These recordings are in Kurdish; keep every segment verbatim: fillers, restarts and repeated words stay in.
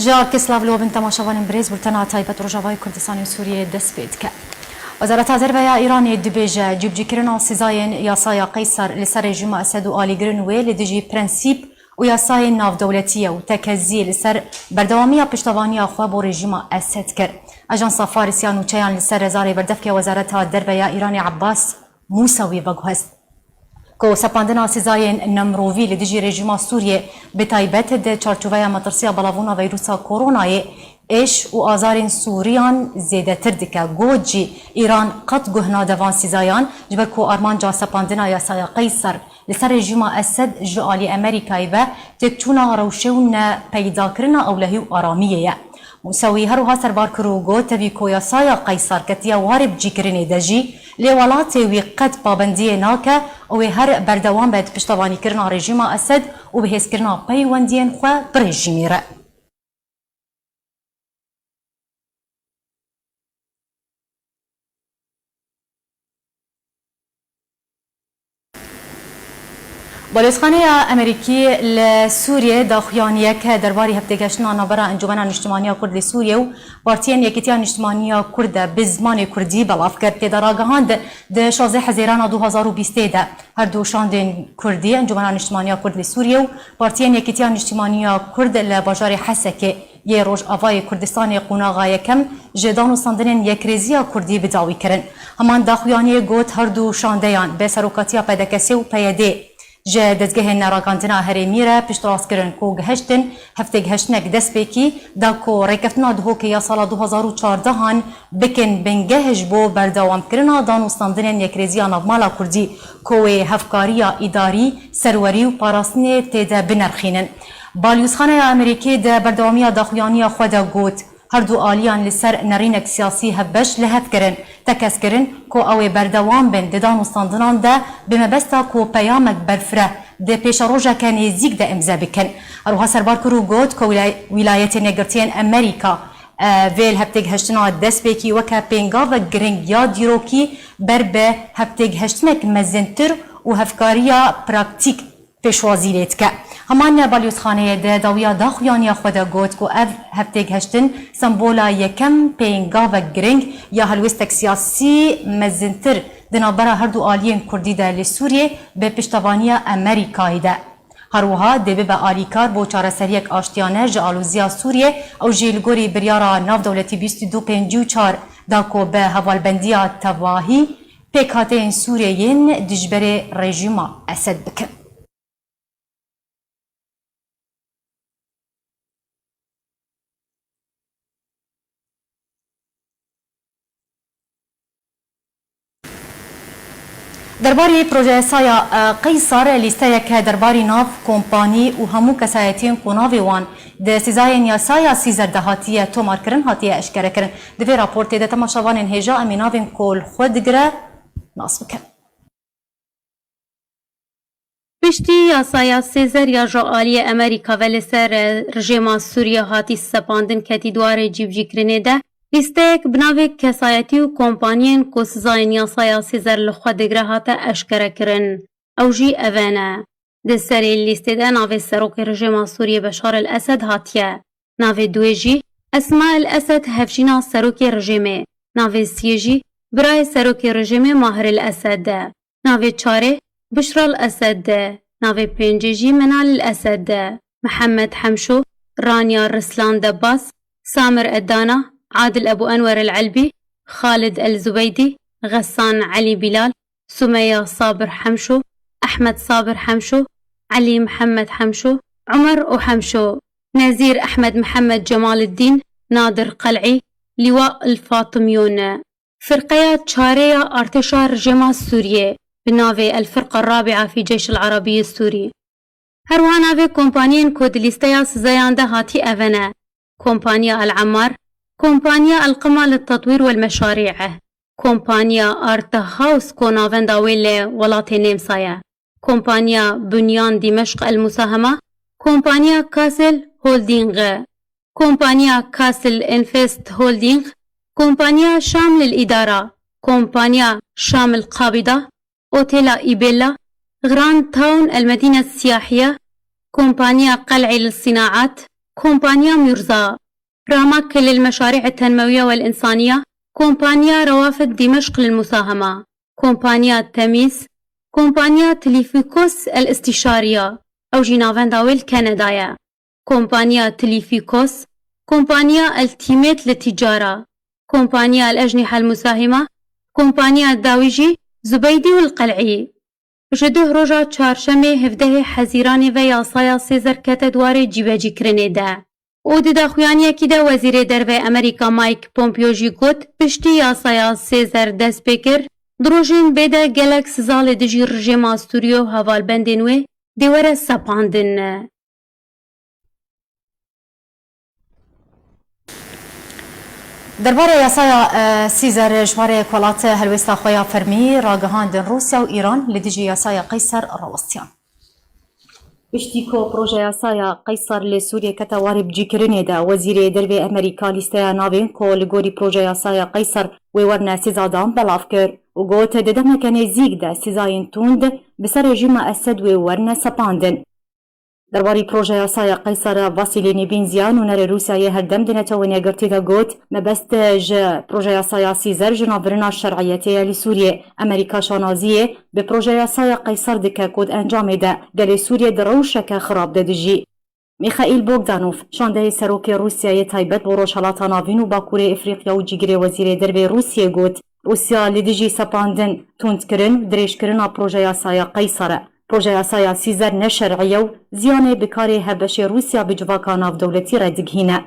Carkê silav li we bin temaşevanên birêz, bultena taybet Rojavayê Kurdistanê û Sûriyê dest pê dike. Wezareta Derve ya Îranê dibêje, cîbicîkirina sîzayên yasaya Qeysar li ser rejîma Esed û alîgirên wê li dijî prensîp û yasayên navdewletî ye û tekeziyê li ser berdewamiya piştevaniya xwe bo rejîma Esed kir. Ajansa Farisiya nûçeyan li ser zarê berdevkê Wezareta Derve ya Îranê Ebbas Mûsewî veguhest ku sepandina sîzayên nemrovî li dijî rejîma Sûriyê, bi taybet di çarçoveya metirsiya belavbûna vîrusa koronayê, êş û azarên Sûriyan zêdetir dike. Got jî, Îran qet guh nade van sîzayan, ji ber ku armanca sepandina yasaya Qeysar li ser rejîma Esed ji alî Amerîkayê ve têkçûna rewşê û ne peydakirina ewlehî û aramiyê ye. Mûsewî her wiha serbar kir û got, tevî ku yasaya Qeysar ketiye warê bicîkirinê de jî, lê welatê wî qet pabendiyê nake û wê her berdewam be di piştevanîkirina rejîma Esed û bihêzkirina peywendiyên xwe bi rejîmê re. Balêzxaneya Amerîkî li Sûriyê daxuyaniyeke derbarî hevtêgeştina navbera Encûmena Niştimanî ya Kurd li Sûriyê û Partiyên Yekîtiya Niştimanî ya Kurd de bi zimanê Kurdî belav kir. Tê de ragihand, di şazdeh Hezîrana du hazar û bîstê de her du şandên Kurdî, Encûmena Niştimanî ya Kurd li Sûriyê û Partiyên Yekîtiya Niştimanî ya Kurd li bajarê Hesekê yê Rojavayê Kurdistanê qonaxa yekem ji danûstandinên yekrêziya Kurdî bi dawî kirin. Heman daxuyaniyê got, her du şandeyan bi serokatiya P D K S û P Y D ji dezgehên ragandina herêmî re piştrast kirin ku gihiştin heftêgihiştinek destpêkî da ku rêkeftina Duhokê ya sala du hazar û çardehan bikin bingeh ji bo berdewamkirina danûstandinên yekrêziya navmala Kurdî ku wê hevkariya îdarî, serwerî û parastinê tê de binerxînin. Balyozxaneya Amerîkê di berdewamiya daxuyaniya xwe de got, her du aliyan li ser nerînek siyasî hevbeş li hev kirin, tekez kirin ku ew ê berdewam bin di danûstandinan de bi mebesta ku peyamek berfireh di pêşerojeke nêzîk de îmze bikin. Her wiha serbar kir û got ku Wîlay-, Wîlayetên Yekgirtiyên Amerîka, e, vê li hevtêgihiştina destpêkî weke pêngavek giring ya dîrokî ber bi hevtêgihiştinek mezintir û hevkariya praktîk pêşwazî lê dike. Heman balyozxaneyê di dawiya daxuyaniya xwe de got ku ev hevtêgihiştin sembola yekem pêngavek giring ya helwêstek siyasî mezintir di navbera her du aliyên Kurdî de li Sûriyê bi piştevaniya Amerîkayê de. Her wiha dê bibe alîkar bo çareseriyek aştiyane ji aloziya Sûriyê, ew jî li gorî biryara navdewletî bîst û du pêncî û çar da ku bi hevalbendiya tevahî pêkhateyên Sûriyê yên dijberê rejîma Esed bikin. Derbarê projeyasaya, e, Qeysar, lîsteyeke derbarî nav, kompanî û hemû kesayetiyên ku navê wan di sîzayên yasaya Sîzer de hatiye tomarkirin, hatiye eşkerekirin. Di vê raportê de temaşevanên hêja em ê navên ku li xwe digire nas bikin. Piştî yasaya Sêzer ya ji aliyê Amerîka ve li ser, e, rejêma Sûriye hatî sepandin ketî di warê cîbicîkirinê de, lîsteyek bi navê kesayetî û kompaniyên ku sizayên yasaya Sêzer li xwe digire hate eşkerekirin. Ew jî eve ne. Di serê lîstê de navê serokê rejêma Sûriyê Beşar el Esed hatiye. Navê duê jî Esma el Esed hevjîna serokê rejêmê. Navê siyê jî birayê serokê rejêmê Mahir el Esed e. Navê çarê Bişra el Esed e. Navê pêncê jî Menal el Esed e. Mihemed Hemşo, Raniya Rislan Debbas, Samir Edana, Adil Ebu Enwer el Elbî, Xalid el Zubeydî, Xesan Elî Bîlal, Sumeya Sabir Hemşo, Ehmed Sabir Hemşo, Elî Mihemed Hemşo, Umer û Hemşo, Nezîr Ehmed Mihemed Cemaliddîn, Nadir Qel'î, Lîwa el Fatimyon. Firqeya çarê ya artêşa rejêma Sûriyê bi navê El Firqa Rabia fî Ceyş el Arabiyê Sûrî. Her wiha navê kompaniyên ku di lîsteya sizayan de hatî eve ne: Kompaniya El Emmar, Kompaniya El Qima li Tetwîr wel Meşarî, Kompaniya Arte House ku navenda wê li welatê Nêmsa ye, Kompaniya Bunyan Dîmeşq El Musahema, Kompaniya Kassel Holding, Kompaniya Kassel Invest Holding, Kompaniya Şam lil Îdara, Kompaniya Şam El Qabida, Otela Îbella, Grand Town El Medîne Siyahiye, Kompaniya Qel'î lil Sînaat, Kompanya Murza, Ramak lil Meşari'e Tenmewiye wel İnsaniye, Kompanya Rawafid Dimeşq lil Musahema, Kompanya Temiz, Kompanya Tilifikos el İstişariya, ew jî navenda wê li Kanada ye. Kompanya Tilifikos, Kompanya El Timet li Ticara, Kompanya El Ejniha El Musahima, Kompanya Dawijî, Zubeydi û El Qel'î. Ji duh roja çarşemê hevdehê Hezîranê ve yasaya Sêzer kete di warê cîbecîkirinê de. Û di daxuyaniyekî de Wezîrê Derve Amerîka Mike Pompeo jî got, piştî yasaya Sêzer dest pê kir, di rojên bê de gelek siza li dijî rejîma Sûriyê û hevalbendên wê dê were sepandin. Derbarê yasaya, e, Sîzer ji barê ku welat helwêsta xwe ya fermî ragihandin Rûsya û Îran li dijî yasaya Qeyser rawestiyan. Piştî ku proje yasaya Qeyser li Sûriyê kete warê bicîkirinê de, Wezîrê Dervê Amerîka lîsteya navên ku li gorî proje yasaya Qeyser wê werine sîzadan belav kir û got, di demeke nêzîk de sîzayên tund bi ser rejîma Esed wê werine sepandin. Derbarî projeya saya Qeyser Vasîlî Nebînzî ya nûnerê Rûsyayê herdem di Netewên Yekgirtî de got, mebest ji projeya saya Sîzer jinavbirina şer'iyetê ye li Sûriyê. Amerîka şanaziyê bi projeya saya Qeyser dike ku di encamê de gelê Sûriyê di rewşeke xirab de dijî. Mîxaîl Bogdanov, şandeyê serokê Rûsyayê taybet bo Rojhelata Navîn û Bakurê Efrîqya û cîgirê Wezîrê Dervê Rûsyê got, Rûsya li dijî sepandin, tundkirin û dirêjkirina projeya saya Qeyser e. Projeya saya Sîzer ne şer'î ye û ziyanê bi karê hevbeşê Rûsya bi civaka navdewletî re digihîne.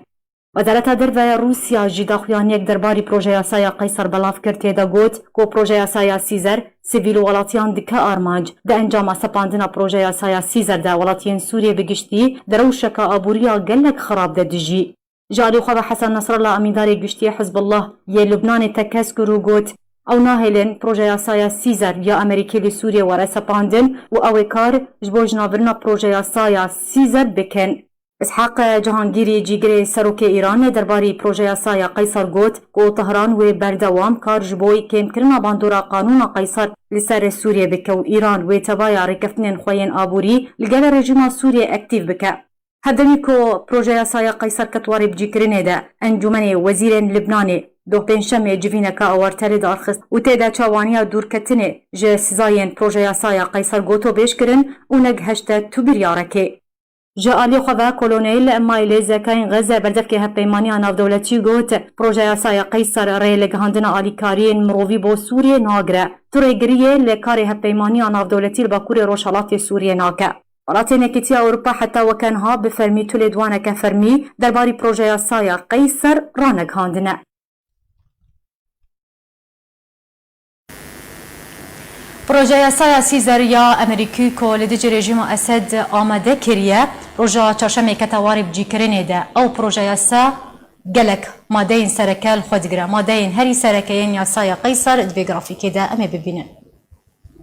Wezareta Derve ya Rûsya jî daxuyaniyek derbarî projeya saya Qeyser belav kir, tê de got ku projeya saya Sîzer sivîl û welatiyan dike armanc. Di encama sepandina projeya saya Sîzer de welatiyên Sûriyê bi giştî di rewşeke aboriya gelek xirab de dijî. Ji alî xwe ve Hesen Nesrallah, amîndarê giştî yê Hizbullah yê Lubnanê tekez kir û got, ew nahêlin projeya saya Sîzer ya Amerîkî li Sûriyê were sepandin û ew ê kar ji bo jinavbirina projeya saya Sîzer bikin. Ishaq Cihangîrî, cîgirê serokê Îranê, derbarî projeya saya Qeyser got ku Tehran wê berdewam kar ji bo kêmkirina bandora qanûna Qeyser li ser Sûriyê bike û Îran wê tevaya rêkeftinên xwe yên aborî li gel rejîma Sûriyê aktîf bike. Hevdemî ku projeya saya Qeyser ket warê bicîkirinê de, Encûmenê Wezîrên Libnanê doh pêncşemê civîneke awarte li dar xist û tê de çavaniya dûrketinê ji sizayên projeya saya Qeyser gotobêj kirin û negihişte tu biryarekê. Ji alî xwe ve Kolonel Maîlê Zekayîn Xeze, berdevkê Hevpeymaniya Navdewletî, got, projeya saya Qeyser rê li gihandina alîkariyên mirovî bo Sûriyê nagire. Tu rêgiriyê li karê Hevpeymaniya Navdewletî li Bakurê Rojhelatê Sûriyê nake. Welatên Yekîtiya Ewropa heta weke niha bi fermî tu lêdwaneke fermî derbarî projeya saya Qeyser ranegihandine. Projeya saya Sîzer ya Amerîkî ku li dijî rejîma Esed amade kiriye, roja çarşemê kete warê bicîkirinê de. Ew projeya sa gelek madeyên sereke li xwe digire. Madeyên herî sereke yên yasaya Qeyser di vê grafîkê de em ê bibînin.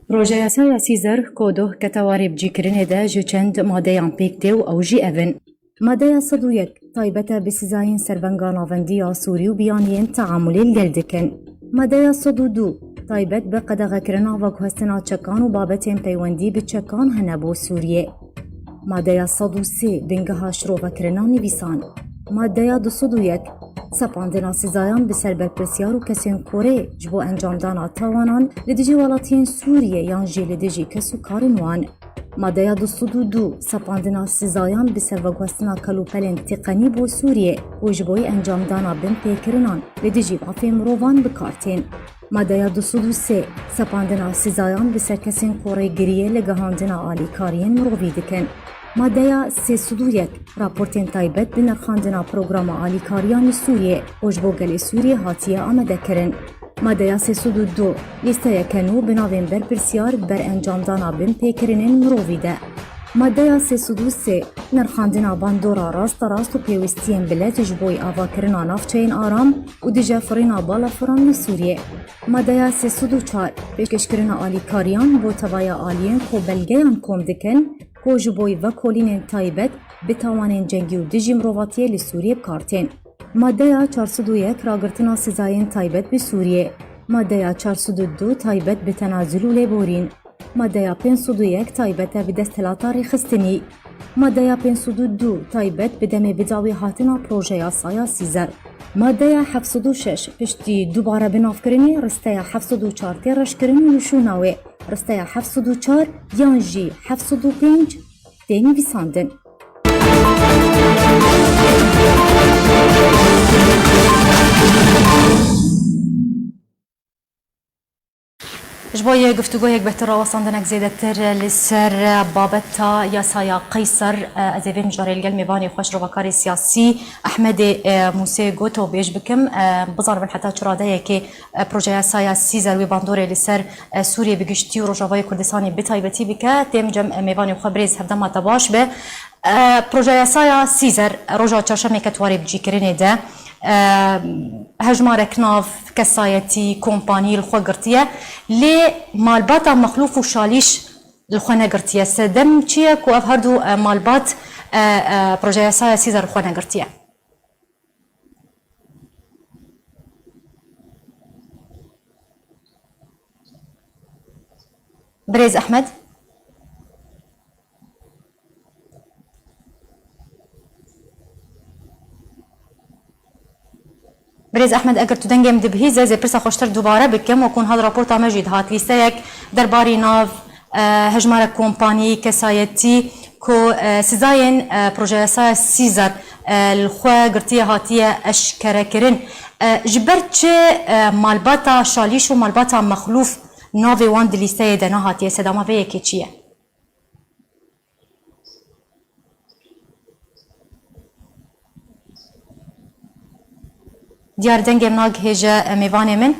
Projeya saya Sîzer ku doh kete warê bicîkirinê de ji çend madeyan pêk tê û ew jî ev in. Madeya sed û yek taybet e bi sizayên servenga navendî ya Sûrî û biyaniyên teamulê li gel dikin. Madeya sed û du taybet bi qedexekirina veguhestina çekan û babetên peywendî bi çekan hene bo Sûriyê. Madeya sed û sê bingeha şirovekirina nivîsan. Madeya du sed û yek sepandina sizayan bi ser berpirsyar û kesên korê ji bo encamdana tawanan li dijî welatiyên Sûriyê yan jî li dijî kes û karên wan. Madeya du sed û du, sepandina sizayan bi ser veguhestina kelûpelên tîqenî bo Sûriyê û ji bo encamdana binpêkirinan li dijî mafê mirovan bi kar tên. Madeya du sed û sê, sepandina sizayan bi ser kesên korêgiriyê li gihandina alîkariyên mirovî dikin. Madeya sê sed û yek, raportên taybet bi nirxandina programa alîkariyan li Sûriyê û ji bo gelê Sûriyê hatiye amadekirin. Madeya sê sed û du, lîsteyeke nû bi navên berpirsiyar di ber encamdana binpêkirinên mirovî de. Madeya sê sed û sê, nirxandina bandora rasterast û pêwîstiyên bilez ji bo avakirina navçeyên aram û dijefirîna balafiran li Sûriyê. Madeya sê sed û çar, pêşkêşkirina alîkariyan bo tevaya aliyên ku belgeyan kom dikin, ku ji bo vekolînên taybet bi tawanên cengî û dijî mirovatiyê li Sûriyê bi kar tên. Madeya çar sed û yek, ragirtina sizayên taybet bi Sûriyê. Madeya çar sed û du, taybet bi tenazul û lêborîn. Madeya pênc sed û yek, taybet e bi desthilata rêxistinî. Madeya pênc sed û du taybet bi demê bidawî hatina projeya saya Sîzer. Madeya heft sed û şeş piştî dubare binavkirinê risteya heft sed û çar tê reşkirin û li şûna wê risteya heft sed û çar yan jî heft sed û pênc tê nivîsandin. Ji bo yê guftûgoyek bêhtir rawestandineke zêdetir li ser babeta yasaya Qeyser, ez ê vê mijarê li gel mêvanê xwe şirovekarê siyasî Ehmedê Mûsê Goto bêj bikim. Bizanin heta çi radeyekê projeya yasaya Sîzer wê bandorê li ser Sûriyê bi giştî û Rojavayê Kurdistanê bi taybetî bike. Têm cem mêvanê xwe birêz hevdema te baş be. E, projeya yasaya Sîzer roja çarşemê ket warê bicîkirinê de, e, hejmarek nav, kesayetî, kompanî li xwe girtiye. Lê malbata Mexlûf û Şalîş li xwe negirtiye. Sedem çi ye ku ev her du, e, malbat, e, e, projeya yasaya Sîzer li xwe negirtiye? Birêz Ehmed. Birêz Ehmed, eger tu dengê min dibihî, ez ê pirsa xweştir dubare bikim. Wekû niha di raporta me jî dihat, lîsteyek derbarî nav, e, hejmarek kompanî, kesayetî ku, e, sizayên, e, projeya yasaya Sîzer, e, li xwe girtiye hatiye eşkerekirin. E, ji ber çi, e, malbata Şalîş û malbata Mexlûf navê wan di lîsteyê de nehatiye? Sedema vê yekê çi ye? Diyar, dengê min nagihêje, e, mêvanê min.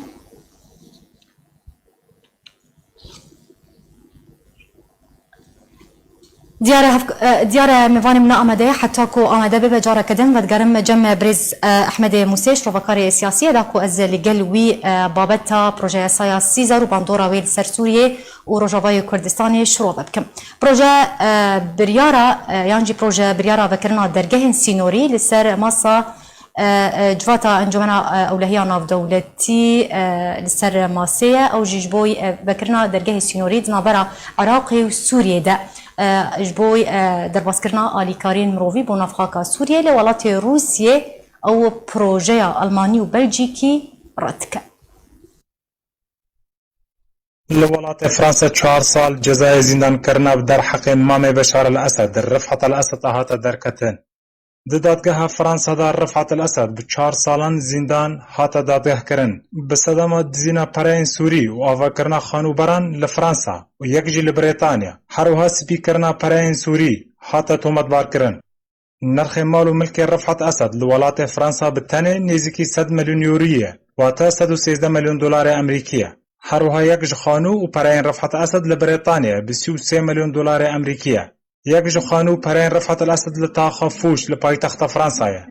Diyar e, hevk-, e, diyar e, mêvanê min ne amade ye, heta ku amade bibe careke din vedigerim cem birêz, e, Ehmedê Mûsê, şirovekarê siyasî ye, da ku ez li gel wî, e, babeta projeya yasaya Sîzer û bandora wê li ser Sûriyê û Rojavayê Kurdistanê şirove bikim. Proje, e, biryara, e, yan jî proje biryara vekirina dergehên sînorî li ser masa, e, e, civata Encûmena, e, Ewlehiya Navdewletî, e, li ser masê ye. Ew jî ji bo, e, vekirina dergehê sînorî di navbera Iraqê û Sûriyê de, e, ji bo, e, derbazkirina alîkariyên mirovî bo navxaka Sûriyê, lê welatê Rûsiyê ew projeya Almanî û Belcîkî red dike. Li welatê Fransa çar sal cezayê zîndankirina bi derheqê mamê Beşar el Esed, Rifat el Esed, hate derketin. Di dadgeha Fransa de Rifat el Esed bi çar salan zîndan hate dadgehkirin. Bi sedema dizîna pereyên Sûrî û avakirina xanûberan li Fransa û yek jî li Brêtanya, her wiha spîkirina pereyên Sûrî hate tometbarkirin. Nirxê mal û milkê Rifat Esed li welatê Fransa bi tenê nêzîkî sed milyon euro ye, wate sed û sêzdeh milyon dolarê Amerîkî ye. Her wiha yek ji xanû û pereyên Rifat Esed li Brêtanya bi sî û sê milyon dolarê Amerîkî ye. Yek ji xanû û pereyên Rifat El Esed li taxa Fûş li paytexta Fransa ye.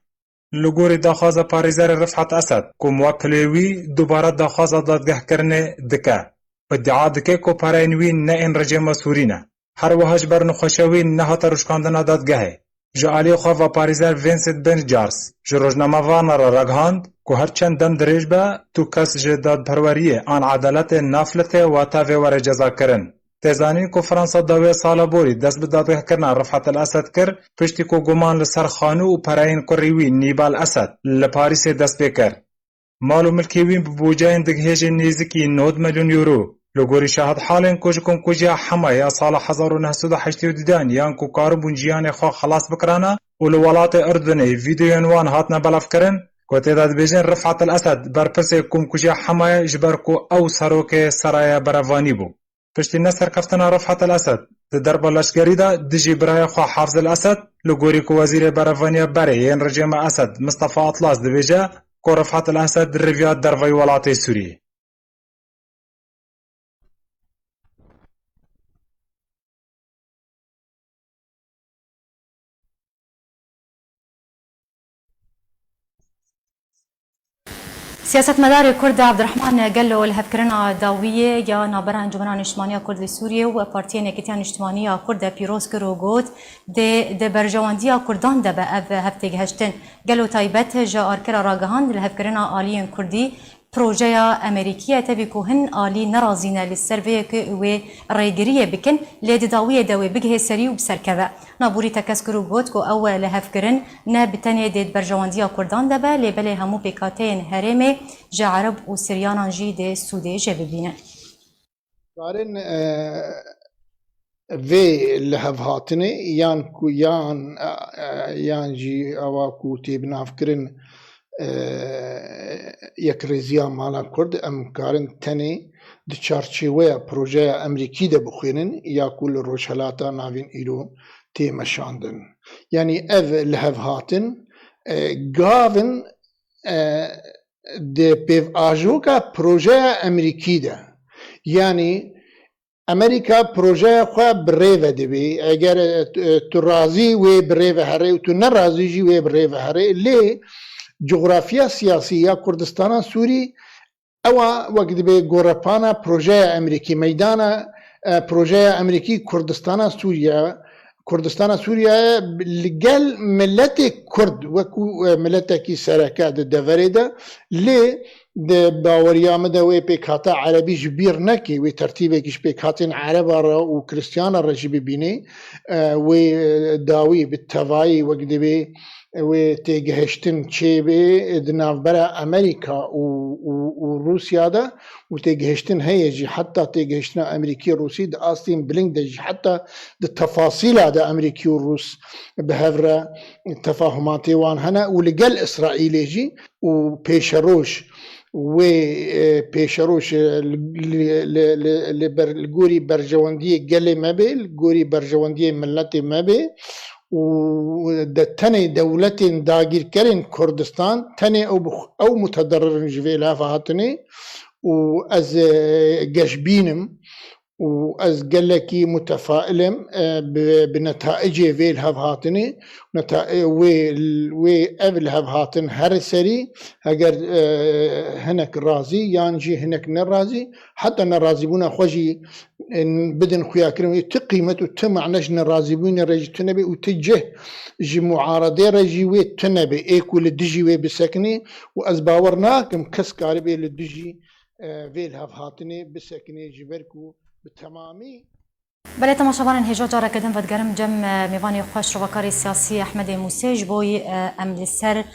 Li gorî daxwaza parêzerê Rifat Esed ku muwekilê wî dubare daxwaza dadgehkirinê dike û îdia dike ku pereyên wî ne ên rejêma Sûrî ne. Her wiha ji ber nexweşiya wî nehate rûşkandina dadgehê. Ji aliyê xwe ve parêzer Vincent Benjars ji rojnamevanan re ragihand ku her çend dem dirêj be, tu kes ji dadperweriyê an edaletê nafilite wate vê were cezakirin. Tê zanîn ku Fransa dawiya sala borî dest bi dadgehkirina Rifat El Esed kir, piştî ku guman li ser xanû û pereyên kurê wî Nîbal Esed li Parîsê dest pê kir. Mal û milkê wî bi bûceyên digihêjin nêzîkî nod milyon euro. Li gorî şahidhalên ku ji komkujiya Hema ya sala hezar û neh sed û heştê û duyan yan ku karibûn jiyanê xwe xelas bikirana û li welatê Urdunê vîdeoyên wan hatine belavkirin, ku tê de dibêjin Rifat El Esed berpirsê komkujiya Hemayê ji ber ku ew serokê seraya berevanî bû. Piştî neserkeftina Rifat El Esed di derba leşkerî de dijî birayê xwe Hafiz El Esed, li gorî ku wezîrê berevaniya berê yên rejêma Esed Mistefa Atlas dibêje ku Rifat El Esed rêviya derveyî welatê Sûriyê. Siyasetmedarê Kurd Abdurrahman Gelo li hevkirina dawiyê ya navbera Encûmena Niştimaniya Kurd li Sûriyê û Partiyên Yekîtiya Niştimaniya Kurd de pîroz kir û got, dê di berjewendiya Kurdan de be ev hevtêgihiştin. Gelo taybet ji Arkira ragihand, li hevkirina aliyên Kurdî Projeya Amerîkî ye, tevî ku hin alî nerazî ne li ser vê yekê wê rêgiriyê bikin, lê di dawiyê de wê bigihê serî û bi ser keve. Naborî tekez kir û got ku ew lihevkirin ne bi tenê dê di berjewendiya Kurdan de be, lê belê hemû pêkhateyên herêmê ji Ereb û Siryanan jî dê sûdê jê bibînin. Karin, e, vê lihevhatinê yan ku, yan, e, yan jî ewa ku tê binavkirin, e, yekrêziya mala Kurd, em karin tenê di çarçêweya projeya Amerîkî de bixwînin ya ku li Rojhelata Navîn îro tê meşandin. Yanî ev lihevhatin, e, gav in, e, di pêvajoka projeya Amerîkî de. Yanî Amerîka projeya xwe bi rê ve dibê. Eger, e, tu, e, tu razî wê bi rê ve herê û tu nerazî jî wê bi rê ve herê. Lê coğrafya siyasî ya Kurdistana Sûrî ewa wek dibê gorepana projeya Amerîkî, meydana, e, projeya Amerîkî Kurdistana Sûriye, Kurdistana Sûriye li gel miletê Kurd wekû, e, miletekî sereke di deverê de, lê di baweriya min de wê pêkhata erebî ji bîr nekê, wê tertîbekî ji pêkhatên ereba re û kristiyana re jî bibînê, e, wê, e, dawî bi tevayî wek dibê wê têgihiştin çêbê di navbera Amerîka û, û, û Rûsya de û têgihiştin heye jî, heta têgihiştina Amerîkî Rûsî di astên bilind de jî, heta di tefasîla de Amerîkî û Rûs bi hev re tefahumatê wan hene û li gel Îsraîlê jî û pêşeroj wê, e, pêşeroj, e, li, li, li, li, li ber, li gorî berjewendiyê gelê me bê, li gorî berjewendiyê miletê me bê û de tenê dewletên dagîrkerên Kurdistan tenê ew bi xwe, ew mutederrir in ji vê lihevhatinê û ez, e, geşbîn im û ez gelekî mutefail im, e, bi, bi netaicê vê lihevhatinê. Neta-, wê, wê ev lihevhatin her serî, heger, e, hinek razî yan jî hinek nerazî, heta nerazîbûna xwe jî, e, bidin xuyakirin, wê ti qîmet û ti mane ji nerazîbûnê re jî tune be û ti cih ji muaredê re jî wê tune be, ê ku li dijî wê bisekinê û ez bawer nakim kes karibe li dijî, e, vê lihevhatinê bisekinê, ji ber ku bi temamî Belê, temaşevanên hêja, careke din vedigerim cem, e, mêvanê xwe, şrovakarê siyasî Ehmedê Mûsê, ji bo, e, em li ser, e,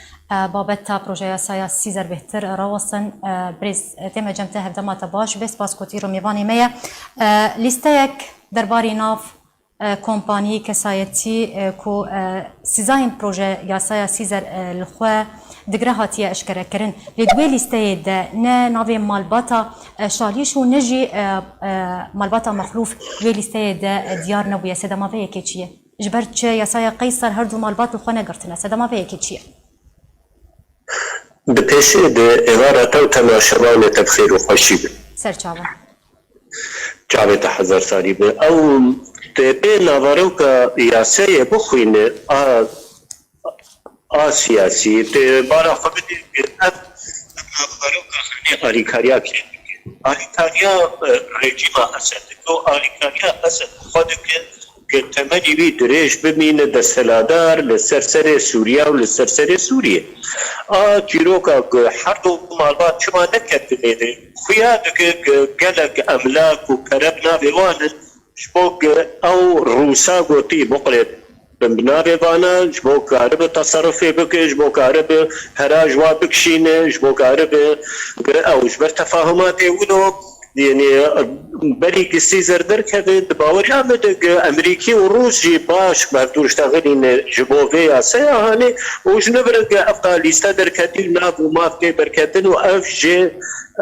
babeta projeya yasaya Sîzer bêhtir rawestin. E, birêz, e, tê me cem te, hevdema te baş be, spas ku tu îro mêvanê me ye. E, lîsteyek derbarî nav, e, kompanî, kesayetî, e, ku, e, sîzayên proje yasaya Sîzer, e, li xwe digire hatiye eşkerekirin. Lê di wê lîsteyê de ne navê malbata, e, Şalîş û ne jî, e, e, malbata Mexlûf di wê lîsteyê de, e, diyar nebûye. Sedema vê yekê çi ye? Ji ber çi yasaya Qeyser her du malbat li xwe negirtine? Sedema vê yekê çi ye? Bi pêşê de êvara te û temaşevanê te bi xêr û xweşî bin. Ser çavan. Çavê te hezar sarî be. Ew te pê naveroka yasayê bixwîne a, a siyasî, te bala xwe bidê ku ev naveroka hene alîkariya kê dike. Alîkariya, e, rejîma Esed dike û alîkariya Esed xwe dike ku temenî wî dirêj bimîne desthilatdar li ser serê Sûriye û li ser serê Sûriyê. A çîroka ku her du malbat çima neketine, xuya dike ku gelek emlak û pere bi navê wan in, ji bo ku ew Rûsa gotî biqulêtin bi navê vana, ji bo karibe teserufê bike, ji bo karibe pera ji wa bikişîne, ji bo karibe ku ew ji ber tefahumatê wilo, yanî berî ku Sîzer derkeve, di baweriya min de ku Emerîkî û Rûs jî baş bi hevdû diştexilîne ji bo vê yasaya hanê û ji nû re ku ev lîste derketî û nav û mav tê derketin û ev jê,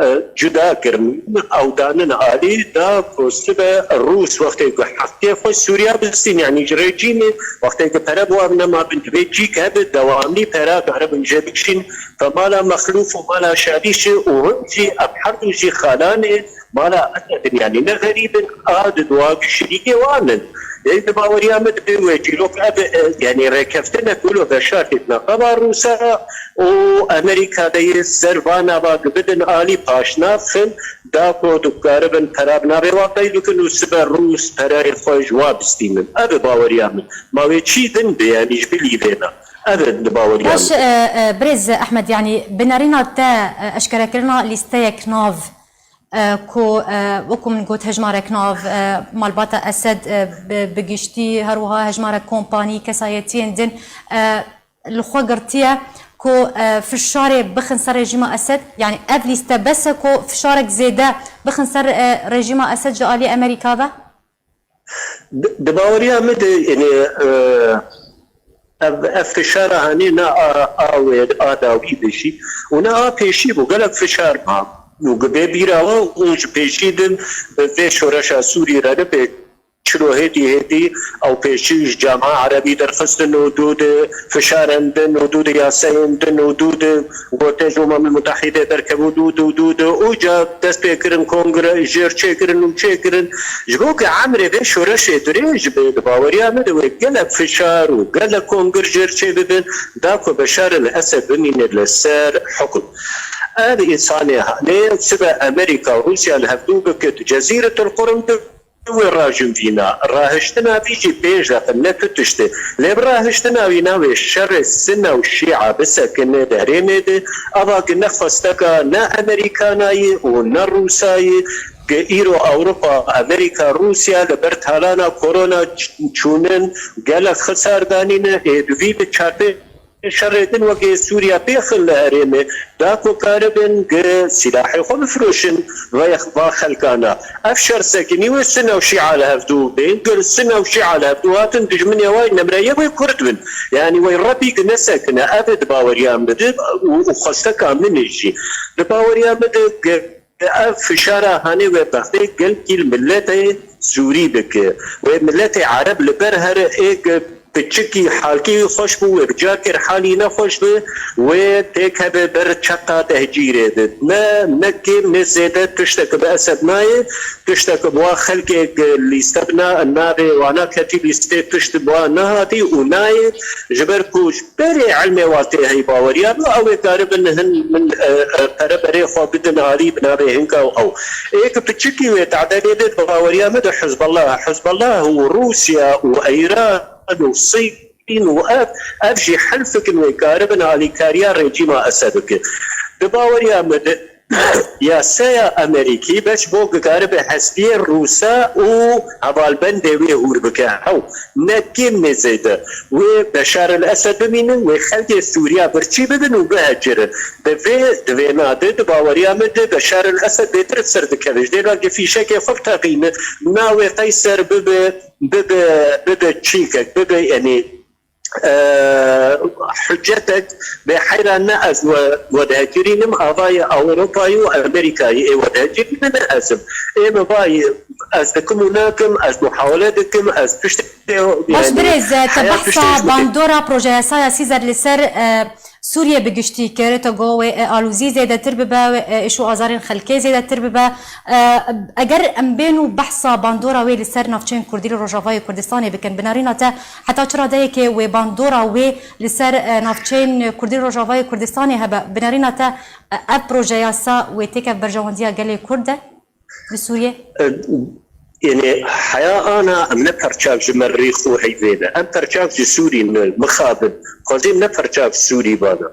e, cuda kirin. Ew danin alî da ku sibe Rûs wextê ku heqê xwe Sûriya bistîn, yanî ji rejîmê wextê ku pere bi wan nema bin, divê cîk hebe dewamî pera karibin jê bikişîn, Mala Mexlûf û mala Şalîşê û him jî ev her du jî xalanê mala Esed in, yanî ne xerîb in, a di dua şirîkê wan in. Ê di baweriya min divê wê çîrok ev, e, yanî rêkeftinek wilo veşartê di nava Rûsa û Amerîka de yê ser va nava bidin alî paşnav xin, da ku dikaribin pera bi navê wan qeyd bikin û sibe Rûs pereyê xwe ji wa bistînin. Ev e baweriya min. Ma wê çî din be, yanî ji bilî vêna. Evet, di baweriya Baş, e, e, birêz Ehmed, yanî bi nerîna te, e, eşkerekirina lîsteyek nav, e, ku, e, wekû min got, hejmarek nav, e, malbata Esed, e, bi, bi giştî, her wiha hejmarek kompanî, kesayetiyên din, e, li xwe girtiye ku, e, fişarê bixin ser rejîma Esed, yanî ev lîste bes e ku fişarek zêde bixin ser, e, rejîma Esed ji alî Amerîka ve? Di, di baweriya min de, yani, e, ev, ev fişara hanê ne a, a wê, a dawî de jî û ne a pêşî bû. Gelek fişar ma û bê bîra we û ji pêşî din bi vê şoreşa Sûrî re ne pê çilo hêdî hêdî ew pêşî ji Camiha Erebî derxistin û dû di fişarên din û dû di yasayên din û dû di gote ji Umemî Mutehîdê derkevû dû dû dû di û ca dest pê kirin kongre jêr çêkirin û çêkirin. Ji bo ku emrê vê şoreşê dirêj be, di baweriya min de wê gelek fişar û gelek kongir jêr çêbibin, da ku Beşar el Esed bimîne li ser hukm. Ev însanê hanê sibe Amerîka û Rûsya li hevdû bike tu Cezîretul Qurum bi wê rajin vîna. Rahiştina vî jî pêş de ne tu tişt e. Lê bi rahiştina wî navê şerê Sine û Şîa bisekine di herêmê de, ava ki ne xwesteka ne Amerîkanayî û ne Rûsayî, ki îro Ewropa, Amerîka, Rûsya li ber talana korona ç-, çûnin gelek xisar danîne, ê bi vî bi çarpê şerê din wekî Sûriya pêxin li herêmê, da ku karibin gi silahê xwe bifroşin ve va xelkana. Ev şer sekinî wê Sine û Şîa li hevdû bên, gir Sine û Şîa li hevdû hatin dijminê wê nemreye wê Kurd bin. Yanî wê Rebî gi nesekine, ev di baweriya min de û, û xwesteka min e jî. Di baweriya min de gi Ev fişara hanê wê bextê gelkî li miletê Sûrî bike. Wê miletê Ereb li ber here ê ki piçikî halkê wî xweş bû, wê bi carkê halî nexweş be, wê têkeve ber çeqa tehcîrê de. Ne, ne kêm ne zêde tiştek bi Esed nayê, tiştek bi wa xelkê lîste bi na-, navê wana ketî lîstê tişt bi wa nehatî û nayê, ji ber ku Berê ilmê wan tê hey baweriya min, ew ê karibin hin min, e, e, pere berê xwe bidin alî bi navê hinka û ew. Ê ki piçikî wê tadê lê bê baweriya min di Hizbullah, Hizbullah û Rûsya û Îran û Sîn û ev, ev jî helfikin wê karibin alîkariya rejîma Esed bikin. Di baweriya min de, Yasaya Amerîkî beş bo gikaribe hespiyê Rûsa û hevalbendê wê hûr bike. Hew, ne kêm ne zêde. Wê Beşar el Esed bimînin, wê xelkê Sûriya birçî bibin û bihecirin. Di vê, di vê nade, di baweriya min de Beşar el Esed bêtir ser dikeve. Ji dêra gi fîşekê xwe biteqîne, navê Qeyser bibe, bibe, bibe çîkek, bibe, yanî, e, hücetek bê heyran ne ez we, we dihecirînim, avayê Ewropayê û Amerîkayê ê we dihecirîne ne ez im. Ê min vayê ez dikim û nakim, ez muhawele dikim, ez piştê Baş birêz, te behsa bandora projeyasaya Sîzer li ser, e, Sûriye bi giştî kir, te got wê, e, alozî zêdetir bibe, wê, e, êş û azarên xelkê zêdetir bibe. E, eger em bên û behsa bandora wê li ser navçeyên Kurdî li Rojavayê Kurdistanê bikin, bi nerîna te heta çi radeyekê wê bandora wê li ser, e, navçeyên Kurdî li Rojavayê Kurdistanê hebe? Bi nerîna te, e, ev proje yasa wê têkev berjewendiya gelê Kurd de li Sûriyê? Yanî heya ana em ne perçav ji me rîx û heyvê ne. Em perçav ji Sûrî ne, mixabin. Xwezî em ne perçav Sûrî bana.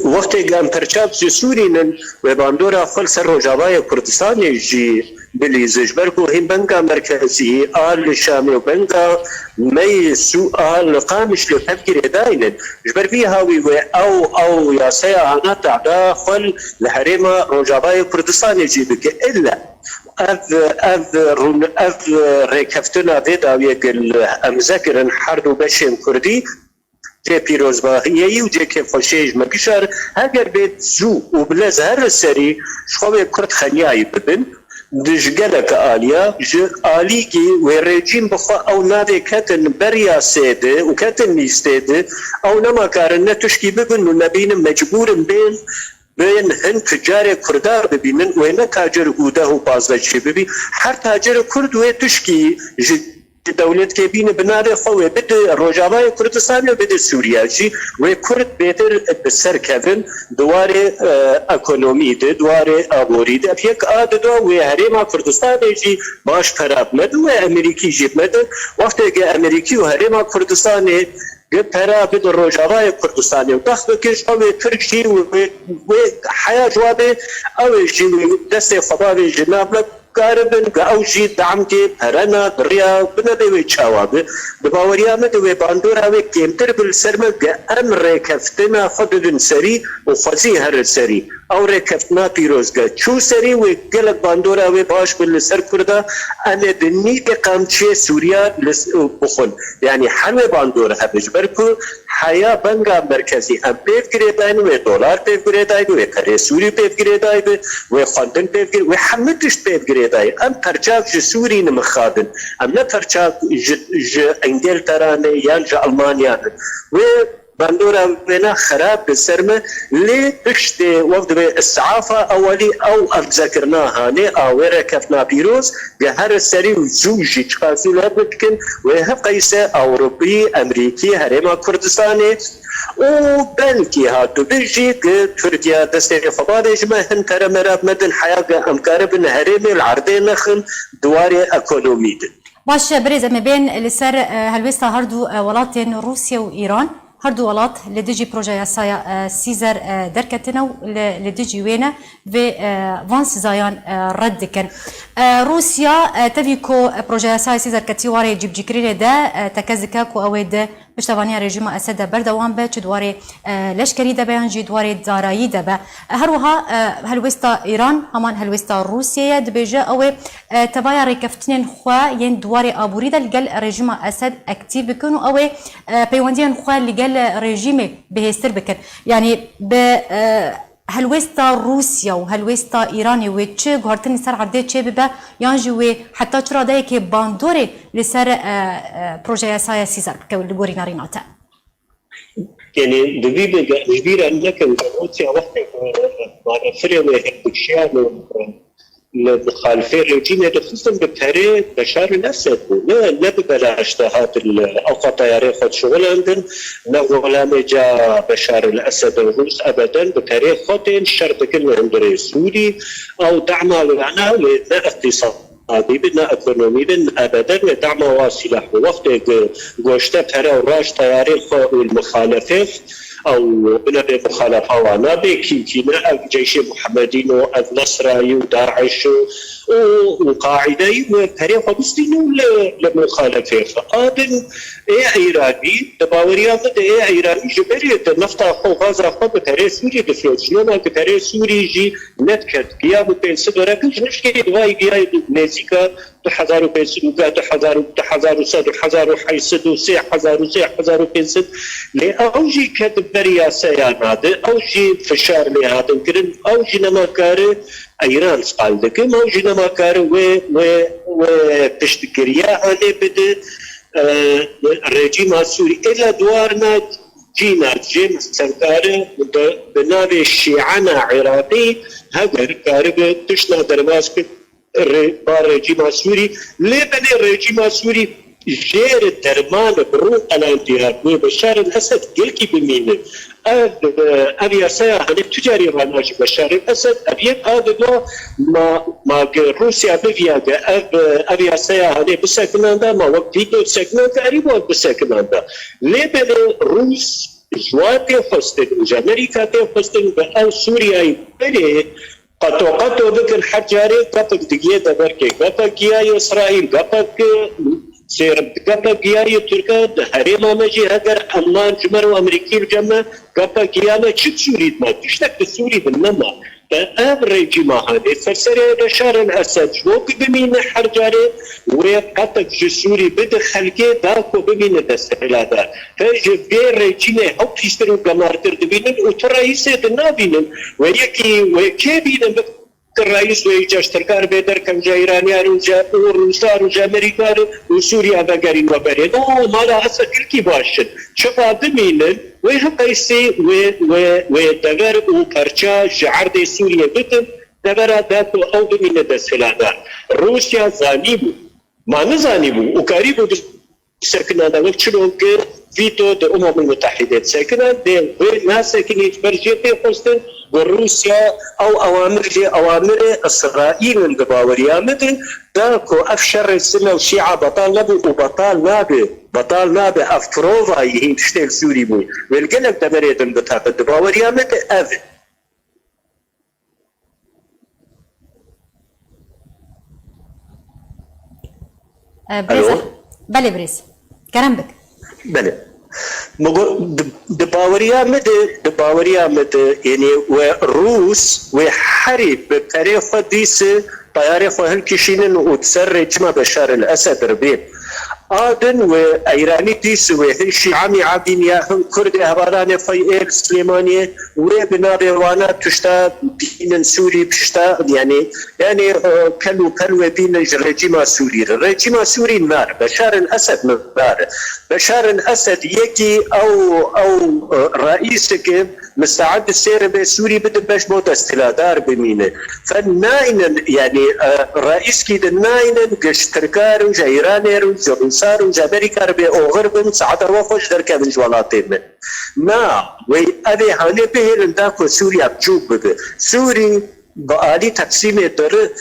Wextê em perçav ji Sûrî nin, wê bandora xwe li ser Rojavayê Kurdistanê jî bilîze. Ji ber ku hîn benga merkezî a li Şamê û benga me yê Sû a li Qamişlo tev girêdayî nin. Ji ber vî hawî wê ew, ew yasaya ana tehda xwe li herêma Rojavayê Kurdistanê jî bike. Îlle ev, ev rûn-, ev rêkeftina vê dawiyê gil em zekirin her du beşên Kurdî cê pîrozbahiyê yî û cê kêfxweşiyê ji me bişar, heger bê zû û bi lez her li serî ji xwe wê Kurd xeliyayî bibin, di ji gelek aliya, ji alîkî wê rejîm bi xwe ew navê ketin beriya sê de û ketin lîstê de, ew nema karin ne tişkî bibin û nebînin mecbûr in bên, bên hin ticarê Kurda bibînin, wê ne tacir û deh û pazdeh jî bibî, her tacirê Kurd wê tişkî ji dewletkê bîne bi navê xwe wê bide Rojavayê Kurdistanê û bide Sûriya jî, wê Kurd bêtir bi ser kevin di warê, e, ekonomî de, di warê aborî de. Ev yek a dido wê herêma Kurdistanê jî baş pera bi me de, wê Amerîkî jî bi me de. Wextê ke Amerîkî û herêma Kurdistanê Gi pera bidin Rojavayê Kurdistanê û bex bikin ji ew ê Tirk jî wê, wê heya ji wa bê, ew ê jî wê destê xwe bavê ji nav me karibin, gi ew jî damgê perena bi riya binebê wê çawa bi. Di baweriya min de wê bandora wê kêmtir bi li ser me, gi em rêkeftina xwe bibin serî û xwezî herin serî. Ew rêkeftina pîroz ge çû serî wê gelek bandora wê baş bin li ser Kurda, em ê bi nîvê qamçiyê Sûriya li s-, bixwin. Yanî her wê bandor hebe, ji ber ku heya benga merkezî em pê girêdayîn, wê dolar pê girêdayî, wê perê Sûrî pê girêdayî, wê xwendin pê girê, wê hemû tişt pê girêdayî. Em perçak ji Sûrî nimixabin. Em ne perçak ji, ji Îngiltera ne yan ji Almanya ne. Wê bandora wêna xerab bi ser me, lê tiştê wek divê îs'afa ewelî ew emzekirina hanê a wê rêkeftina pîroz, ge here serî û zû jî çiqasî lê bikin, wê hevqeyse Ewropî, Emerîkî, Herêma Kurdistanê û belkî hatibû jî gi Tirkiye destê xwe bavê ji me hin pere mera bi me din heya ge em karibin herêmê li erdê nexin di warê ekonomî de. Baş e, birêz, em ê bên li ser, e, helwêsta her du, e, welatên Rûsya û Îran. Her du welat li dijî projeya yasaya, e, Sîzer, e, derketine û li, li dijî wê ne vê, e, van sizayan, e, red dikin. E, Rûsya, e, tevî ku, e, projeya yasaya Sîzer ketî warê cîbicîkirinê de, e, tekez dike ku ew ê di piştevaniya rejîma Esed de berdewam be, çi di warê, e, leşkerî de be yan jî di warê darayî de be. E, her wiha, e, helwêsta Îran, heman helwêsta Rûsyê ye, dibêje ew ê, e, tevaya rêkeftinên xwe yên di warê aborî de li gel rejîma Esed aktîf bikin û ew ê, e, peywendiyên xwe li gel rejîmê bihêztir bikin. Yanî bi, e, helwêsta Rûsya û helwêsta Îranê wê çi guhertin li ser erdê çêbibe yan jî wê heta çi radeyekê bandorê li ser, e, e, projeya yasaya Sîzer bike li gorî nerîna te? Yanî divî bi ji bîra nekin ku Rûsya wextê ku barefirê wê hevdikşiyan û li mixalifê rejîmê dixistin bi perê Beşar el Esed bû. Ne, ne bi belaş de hatin li ewqa teyarê xwe dişuxilandin, ne xulamê ca Beşar el Esed in. Rûs ebeden bi perê xwe tên şer dikin li hundirê Sûrî. Ew dema wana wê ne iqtîsadî bi, ne ekonomî bi, ebeden wê dema wa sîlah bi. Wextê ku goşte pere û raş teyarê xwe û li mixalefê ew binebê muxalefa wan nabê kî, kî ne ev Ceyşê Muhemedîn û ev Nesrayî û Daîş û, û, û Qaîdeyî wê perê xwe bistînin û li, li muxalefê xwe. A din ê Îranî, di baweriya min de ê Îranî ji berê di nefta xwe û gaza xwe bi perê Sûrî difirot. Ji nona ku perê Sûrî jî nediket, giya bi pênc sed were, ji nişkê divayî giyayê nêzîka du hezar û pênc sed û du hezar û du hezar û sed û hezar û heyt sed û sê hezar û sê hezar û pênc sed. Lê ew jî ket ber yaseya nade, ew jî fişar lê hatin kirin, ew jî nema kare Îran qal dikim, ew jî nema kare wê, wê, wê piştgiriya hanê bide, e, rejîma Sûrî. Êla duwarna cîna cêm serkare bi, bi navê Şîana Iraqî heger karibe tiştna derbas kir. Rê-, ba rejîma Sûrî. Lê belê rejîma Sûrî jêr derman bi rû qelandiya ku Beşar el Esed gelkî bimîne. Ev, ev yasaya hanê tu carî rana ji Beşar el Esed, ev yek a digo ma, ma ge Rûsya biviya ge ev, ev yasaya hanê bisekinanda, ma wek vîto sekinanda, erî wek bisekinanda. Lê belê Rûs ji wan tê xwestin û ji Amerîka tê xwestin ku ew Sûriyayê berê qeto qeto bikin, her carê gepek digiyê deverkê, gepek giyayê Îsraîl, gepek, e, sêr, gepek giyayê Tirka, di herêma me jî heger Alman ji me re û Amerîkî bi cem me, gepek giya me çi Sûrî dima, tiştek di Sûrî de nema. Te ev rejîma hanê ser serê Beşar el Esed ji bo ku bimîne her carê wê qetek ji Sûrî bide xelkê da ku bimîne desthilatdar. Te ji vê rejîmê ew pîstir û gemartir dibînin û tu reîsê di nabînin. Wê yekî, wê kê bînin bi reîs wê îca ji Tirkan bê derkevin, ji Îraniyar û ji û Rûsar û ji Amerîkar û Sûriya vegerîn we berê. No, mala Esed ilkî baş in. Çiqa bimînin, wê hevqeysî wê, wê, wê dever û perça ji erdê Sûriyê bidin, devera da ku ew bimîne desthilatdar. Rûsya zanîbû, ma nizanîbû û karîbû bi sekina de wek çilo ki vîto di Umemul Mutehîde disekine, dê wê nasekinî ji ber jê tê xwestin, bi Rûsya ew awamir jê awamirê Îsraîl in di baweriya min de, da ku ev şerê Sine û Şîa betal nebû û betal nabe, betal nabe, ev provayî hîn tiştê li Sûrî bû. Wê li gelek deverê din biteqe. Di baweriya min de ev e. E, birêz, Alo? Belê birêz. Kerem bik. Belê. Min got, di, di baweriya min de, di baweriya min de, yanî we Rûs, wê herî bi perê xwe dîse tayarê xwe hilkişînin û di ser rejîma Beşar el Esed re bên. A din wê Eyranî dîse wê hin Şîa Mîa bîn ya hin Kurdê hevalanê xwe yê li Silêmaniyê, wê bi navê wana tişta bînin Sûrî, pişta, yanî, yanî, e, kel û pel wê bînin ji rejîma Sûrî re. Rejîma Sûrî nar, Beşar el Esed nar. Beşar el Esed yekî ew, ew, e, reîseke misteed sê re bê Sûrî bide beş bo desthiladar bimîne. Fe naynin, yanî, e, reîskî de naynin, ji Tirka re û ji Îranê re û ji Rûsa re û ji Amerîka re bê oxir bin, saeta we xweş derkevin ji welatê me. Na, wey ev ê hanê bihêlin da ku Sûriya biçûk bibe. Sûrî bi alî teqsîmê diri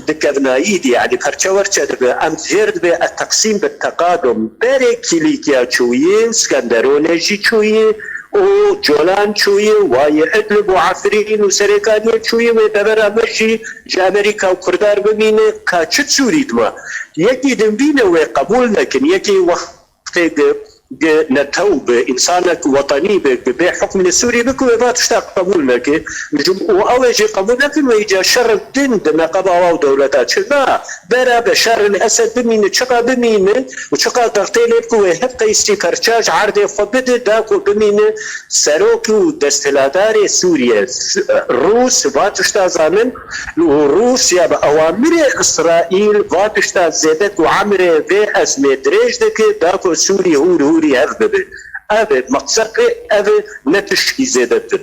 di kevnayî de, yanî perçe werçe dibe, em jêr dibe, e teqsîm bi teqadum. Berê Kîlîkiya çûyî, Skenderonê jî çûyî û Colan çûyî, wayê Idlib û Efrîn û Serêkaniyê çûyî, wê devera me jî ji Amerîka û Kurdar bimîne, ka çi Sûrî dima. Yekî din bîne wê qebûl nekin, yekî wext Tê gi, gi netew bi, însanek wetenî bi, gi bê hukmê Sûrî bi ku wê va tişta qebûl neke. Ji, û ew ê jî qebûl nekin, wê îca şer din di neqeba wa û dewleta çi na, bera Beşar el Esed bimîne, çiqa bimîne û çiqa dextê lê bi ku wê hevqeysî perça ji erdê xwe bide, da ku bimîne serok û desthiladarê Sûriye. Rûs va tişta zanin, û Rûsya bi awamirê Îsraîl va tişta zêde ku emrê vê ezmê dirêj dike, da ku Sûrî hûr hûrî hev bibe. Ev e meqsedê, ev e, ne tişkî zêdetir.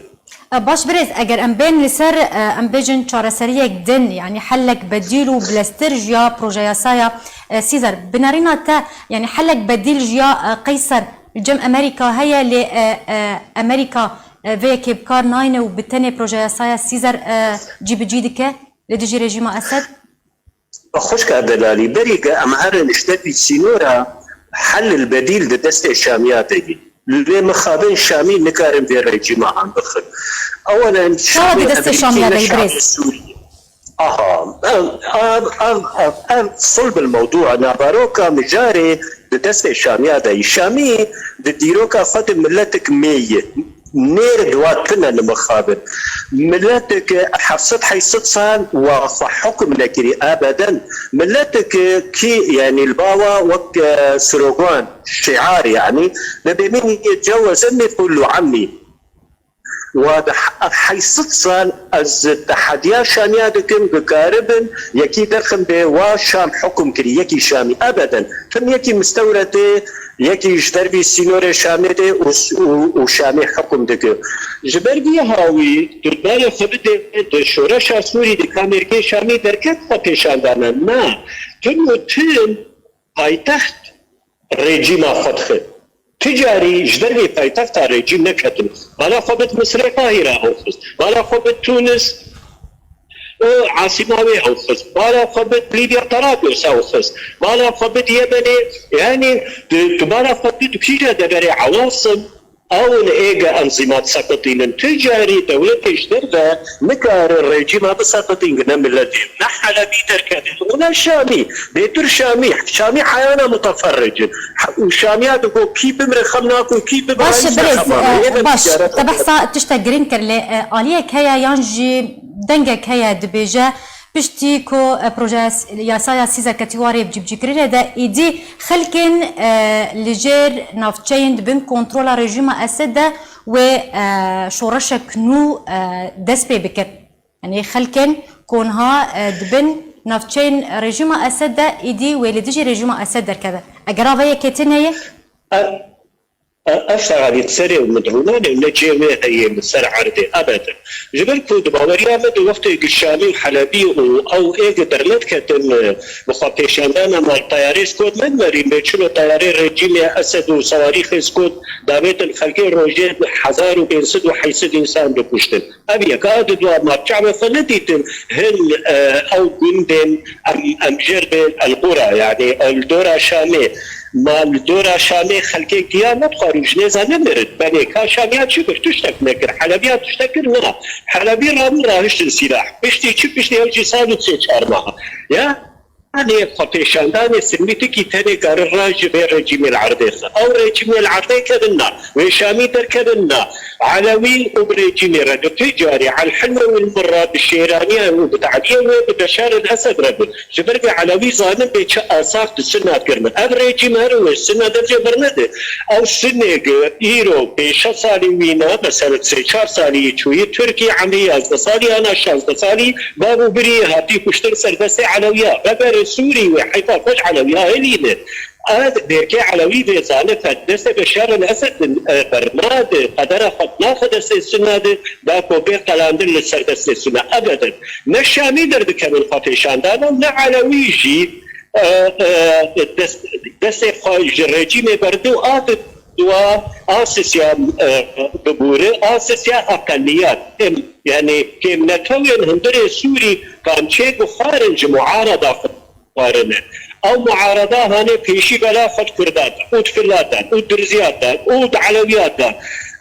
E, baş birêz, eger em bên li ser, e, em bêjin çareseriyek din, yanî hellek bedîl û bileztir ji ya projeyasaya, e, Sîzer. Bi nerîna te, yanî hellek bedîl ji ya, e, Qeyser li cem Amerîka heye, lê, e, e, Amerîka, e, vê yekê bi kar nayne û bi tenê projeyasaya Sîzer, e, cîbicî dike? Li dijî rejîma Esed? Xwişka delalî, berî ke em herin ji dervî sînora, hel il bedîl di destê Şamiya de ye. Lê mixabin Şamî nikarin vê rejîma han bixin. Ewelen Şamê Emerîkî ne Şamê Sûrî ye. Aha, ev, ev, ev, ev, ev sulb il mewdû e. Naveroka mijarê di destê Şamiya de ye. Şamî di dîroka xwe de miletik mê ye. Nêr di wa tune li mixabin. Miletik heft sed heyt sed sal wa xwe hukm nekirî ebeden. Miletik kî, yanî li bawa wek, e, slogan, şiar, yanî, "Nebê min yeceweze mî kullu amî." Wa di he-, ev heyt sed sal ez tehediya Şamiya dikim, bikaribin yekî derxin bê wa Şam hukm kirî, yekî Şamî. Ebeden. Tim yekî mistewretê, yekî ji dervî sînorê Şamê de û, û, û Şamê hukm dike. Ji ber vî hawî, tu berê xwe bidê di şoreşa Sûrî de, ka mêrgê Şamî derket xwe pêşan dane. Na, tim û tim paytext rejîma xwe dixe. Ti carî ji dervê paytexta rejîm neketin. Bala xwe bit Misirê Qahîra ew xist. Bala xwe bit Tunis, e, asîma wê ew xist. Bala xwe bit Lîbya Tarablus ew xist. Bala xwe bit Yemenê, yanî tu, tu bala xwe bit kîja deverê Ewasim, ew in êge enzîmat seqitînin. Ti carî dewletê ji derve nikare rejîma biseqitîn, ne miletê, ne Helebî derkeve û ne Şamî. Bêtir Şamî, Şamî heyana mutaferric in. Û Şamiya digo kî bimre xem nako, kî bibira Baş, hîç ne birêz, xem nake. Yê e, de baş. Ticaret Te behsa tiştek girîng kir lê, e, aliyek heye yan jî dengek heye dibêje, piştî ku, e, projeya s-, yasaya Sîzer ketî warê bi cîbicîkirinê de, îdî xelkên, e, li jêr navçeyên di bin kontrola rejîma Esed de wê, e, şoreşek nû, e, dest pê bikin. Yanî xelkên ku niha, e, di bin navçeyên rejîma Esed de, îdî wê li dijî rejîma Esed derkeve. Eger a vê yekê tune ye? E, E, ev fealî li serê û min dirûnanê û ne cihê wê heye li ser erdê ebedin. Ji ber ku di baweriya min de wextê ku Şamî û Helebî û ew ê ku dernedketin, e, bi xwe pêşandana mal teyarê Skot me dimerîn bê çilo teyarê rejîmê Esed û sewarîxê Skot davêtin xelkê rojê hezar û pênc sed û heyt sed însan dikuştin. Ev yek a di dua ma çavê xwe nedîtin hin, e, ew gundên em, em jêr bê El Qura, yanî li dora Şamê. Ma li dora Şamê xelkê giya nedixwar û ji nêza nemirin. Belê ka Şamiya çi kir? Tiştek nekir. Helebiya tiştek kir? Na. Helebî rabû rahiştin sîlah. Piştî çi? Piştî ew jî sal û sê çar meha. Ya? Yanî xwepêşandanê Silmîtikî tenê kare re ji vê rejîmê li erdê xe. Ew rejîmê li erdê kevin na, wê Şamî derkevin na. Elewî û bi rejîmê re di tu carî El Hilwe û li min re bi şêraniyan û bi tehdiyê wê bi Beşar el Esed re bû. Ji ber vê Elewî zanin bê çi asax di Sinna kirine. Ev rejîm her wê Sinna devcê birnede. Ew Sinnê gi îro pênc şeş salî wî ne, mesela sê çar salî çûyî Tirkî, emrî yazdeh salî yana şazdeh salî, Bav û birî hatî kuştin ser destê Elewiya. Veberê Sûrî wê heyfa xweş Elewiya hêlîne. Ev bêrkê Elewî vê zane fed destê Beşar el Esed, e, bernade, qedera xwe naxe destê Sunna de, da ku bê qelandin li ser destê Sunna. Ebeden. Ne Şamî derdikevin xwe pêşandana, ne Elewî jî, e, e, dest, destê xwe ji rejîmê berdû a di dua a sisya, e, bibûre, a sisya eqeliyat. Em, yani kêmnetewên hundirê Sûrî kan çê guxarin ji muarada xwe xwarine. Ew muarada hane pêşî bela xwe di Kurda de, û di Fila de, û di Riziyat de, û di Elewiyat de.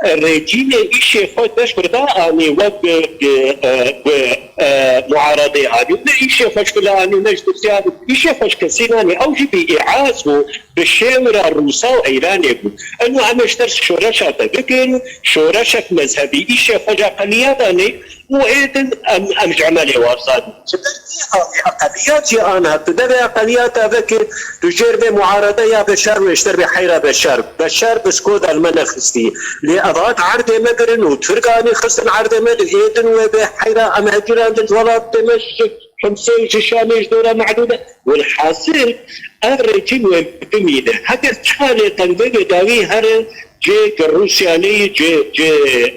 Rejîmê îşê xwe beş Kurda anî wek bi, bi, e, bi, e, muaradê anî. Ne îşê xwe ji Fila anî, ne ji Riziyat. Îşê xwe ji kesî nanî. Ew jî bi îaz bû. Bi şêwira Rûsa û Îranê bû. Eno em ê ji ter şoreşa te bikin, şoreşek mezhebî îşê xwe ji eqeliyata ne û êdin em, em ji emelê warzan. Ji ber vî halê eqeliyat jî an hat di devê eqeliyata veke tu jêr vê muarada ya Beşar wê ji ter vê heyra Beşar. Beşar bi skoda li me nexistî. Lê ev hat erdê me girin û Tirk anî xistin erdê me di êdin wê bê heyra em hecirandin ji welatê me ji Himsê û ji Şamê ji dora Me'lûle. Welhasil, ev rejîm wê bimîne. Heger çi halê qenvê wê dawî here cê Rûsya lê cê, cê,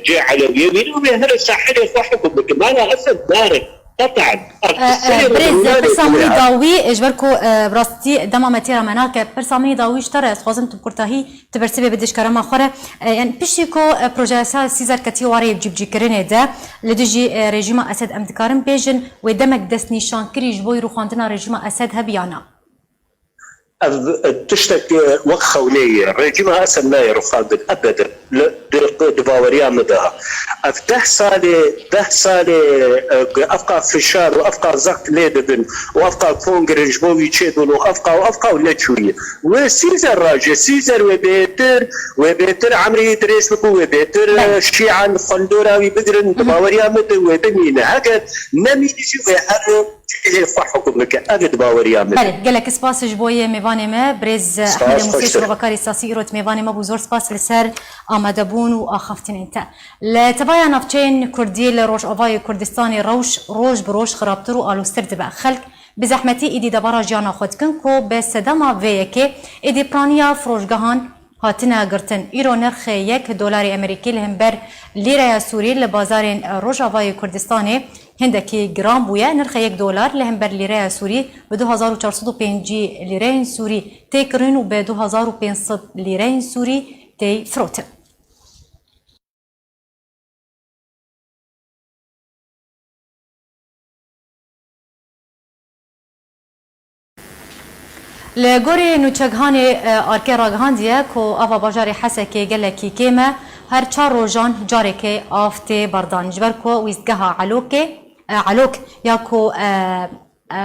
cê Elewiyê wî wê here sahilê xwe hukm bike. Mala Esed nare. Qet'an. Ev Birêz, pirsa min yê dawî, ji ber ku, e, bi rastî dema me têra me nake, pirsa min yê dawî ji te re, ez dixwazim tu bi kurtahî tu bersivê bidî ji kerema xwe re. E, yani piştî ku, e, projeya Sîzer ketiye warê cîbicîkirinê de, li dijî, e, rejîma Esed em dikarin bêjin, wê demek destnîşankirî ji bo rûxandina rejîma Esed hebiya na? Ev, e, tiştek, e, wek xewnê ye. Rejîma Esed nayê rûxandin ebeden. Li, di, di baweriya min de. Ev deh salê, deh salê, e, ev qas fişar û ev qas zext lê dibin û ev qas kongre ji bo wî çêbûn û ev qas û ev qas û neçûyî. Wê Sîzer raje, Sîzer wê bêtir, wê bêtir emrî dirêj bibû, wê bêtir, Belê. e, şîan xwendora wî bigirin, di Hı hı. baweriya min de wê bimîne. Heger nemîne jî wê her cihê xwe hukm bike. Ev e di baweriya min de. Belê, gelek spas ji bo yê mêvanê me, birêz Spas, Ehmedê Musê, xweştir. Şovakarê siyasî îro di mêvanê me bû. Zor spas li ser amadebûn û axaftinên te. Li tevaya navçeyên Kurdî li Rojavayê Kurdistanê rewş roj bi roj xirabtir û aloztir dibe. Xelk bi zehmetî êdî debara jiyana xwe dikin ku bi sedema vê yekê êdî piraniya firoşgehan hatine girtin. Îro nirxê yek dolarê Amerîkî li hember lîreya Sûrî li bazarên Rojavayê Kurdistanê hindekî giran bûye. Nirxê yek dolar li hember lîreya Sûrî bi du hezar û çar sed û pêncî lîreyên Sûrî tê kirin û bi du hezar û pênc sed lîreyên Sûrî tê firotin. Li gorî nûçeghanê, e, ARKê ragihandiye ku ava bajarê Hesekê gelekî kêm e, her çar rojan carekê av tê berdan. Ji ber ku wîstgeha Elokê, e, Elok ya ku, e, e,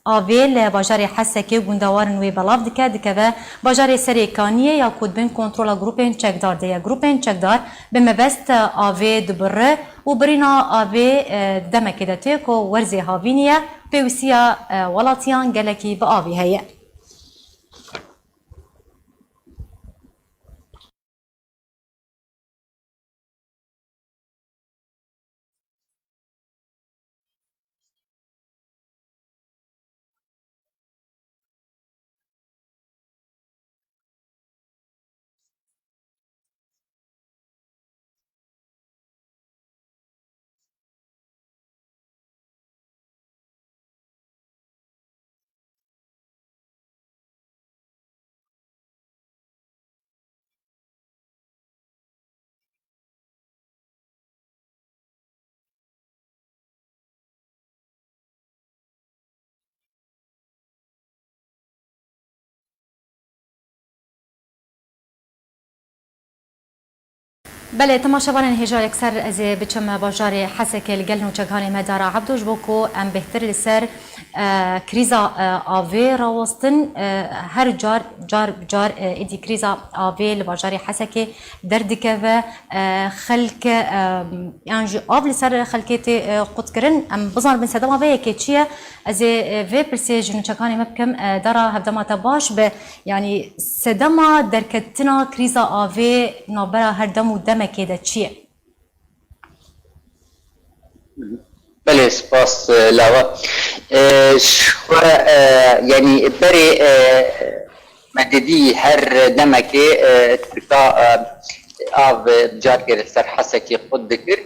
avê li bajarê Hesekê û gundewarên wê belav dike, dikeve bajarê Serê Kaniyê ya ku di bin kontrola grûpên çekdar de ye. Grûpên çekdar bi mebest avê dibire û birîna avê, e, di demekê de tê ku werzê havînî ye, pêwîstiya, e, welatiyan gelekî bi avê heye. Belê, temaşevanên hêja yekser ez ê biçim bajarê Hesekê li gel nûçeganê me Dara Ebdo ji bo ku em bêhtir li ser, e, krîza, e, avê rawestin. E, her car, car bi car, e, êdî krîza avê li bajarê Hesekê derdikeve. E, xelk, e, yan jî av li ser xelkê tê, e, qutkirin. Em bizanibin sedema vê yekê çi ye? Ez ê, e, vê pirsê ji nûçekanê me bikim, e, Dara, hevdema te baş be. Yanî sedema derketina krîza avê navbera her dem û demekê de çi ye? Belê, spas, e, Lawa. E, ji xwe, e, yanî berê, e, me didî her demekê, e, Tirka, e, av, e, carkê li ser Hesekê qut dikir.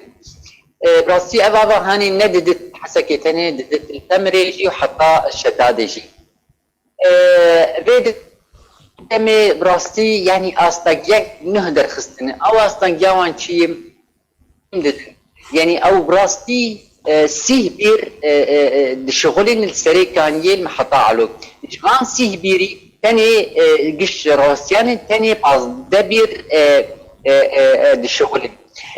E, bi rastî ev ava hanê ne didit Hesekê tenê, didit li Temirê jî û heta Şedadê jî. E, vê demê bi rastî, yanî astengiyek nuh derxistine. Ew astengiya wan çi ye? Yanî ew bi rastî, e, sîh bîr, e, e, e, dişixulîn li serê kaniyê li me heta elo. Ji van sîh bîrî tenê, e, giş rastiyan in, tenê pazdeh bîr, e, e, e, e, dişixulîn.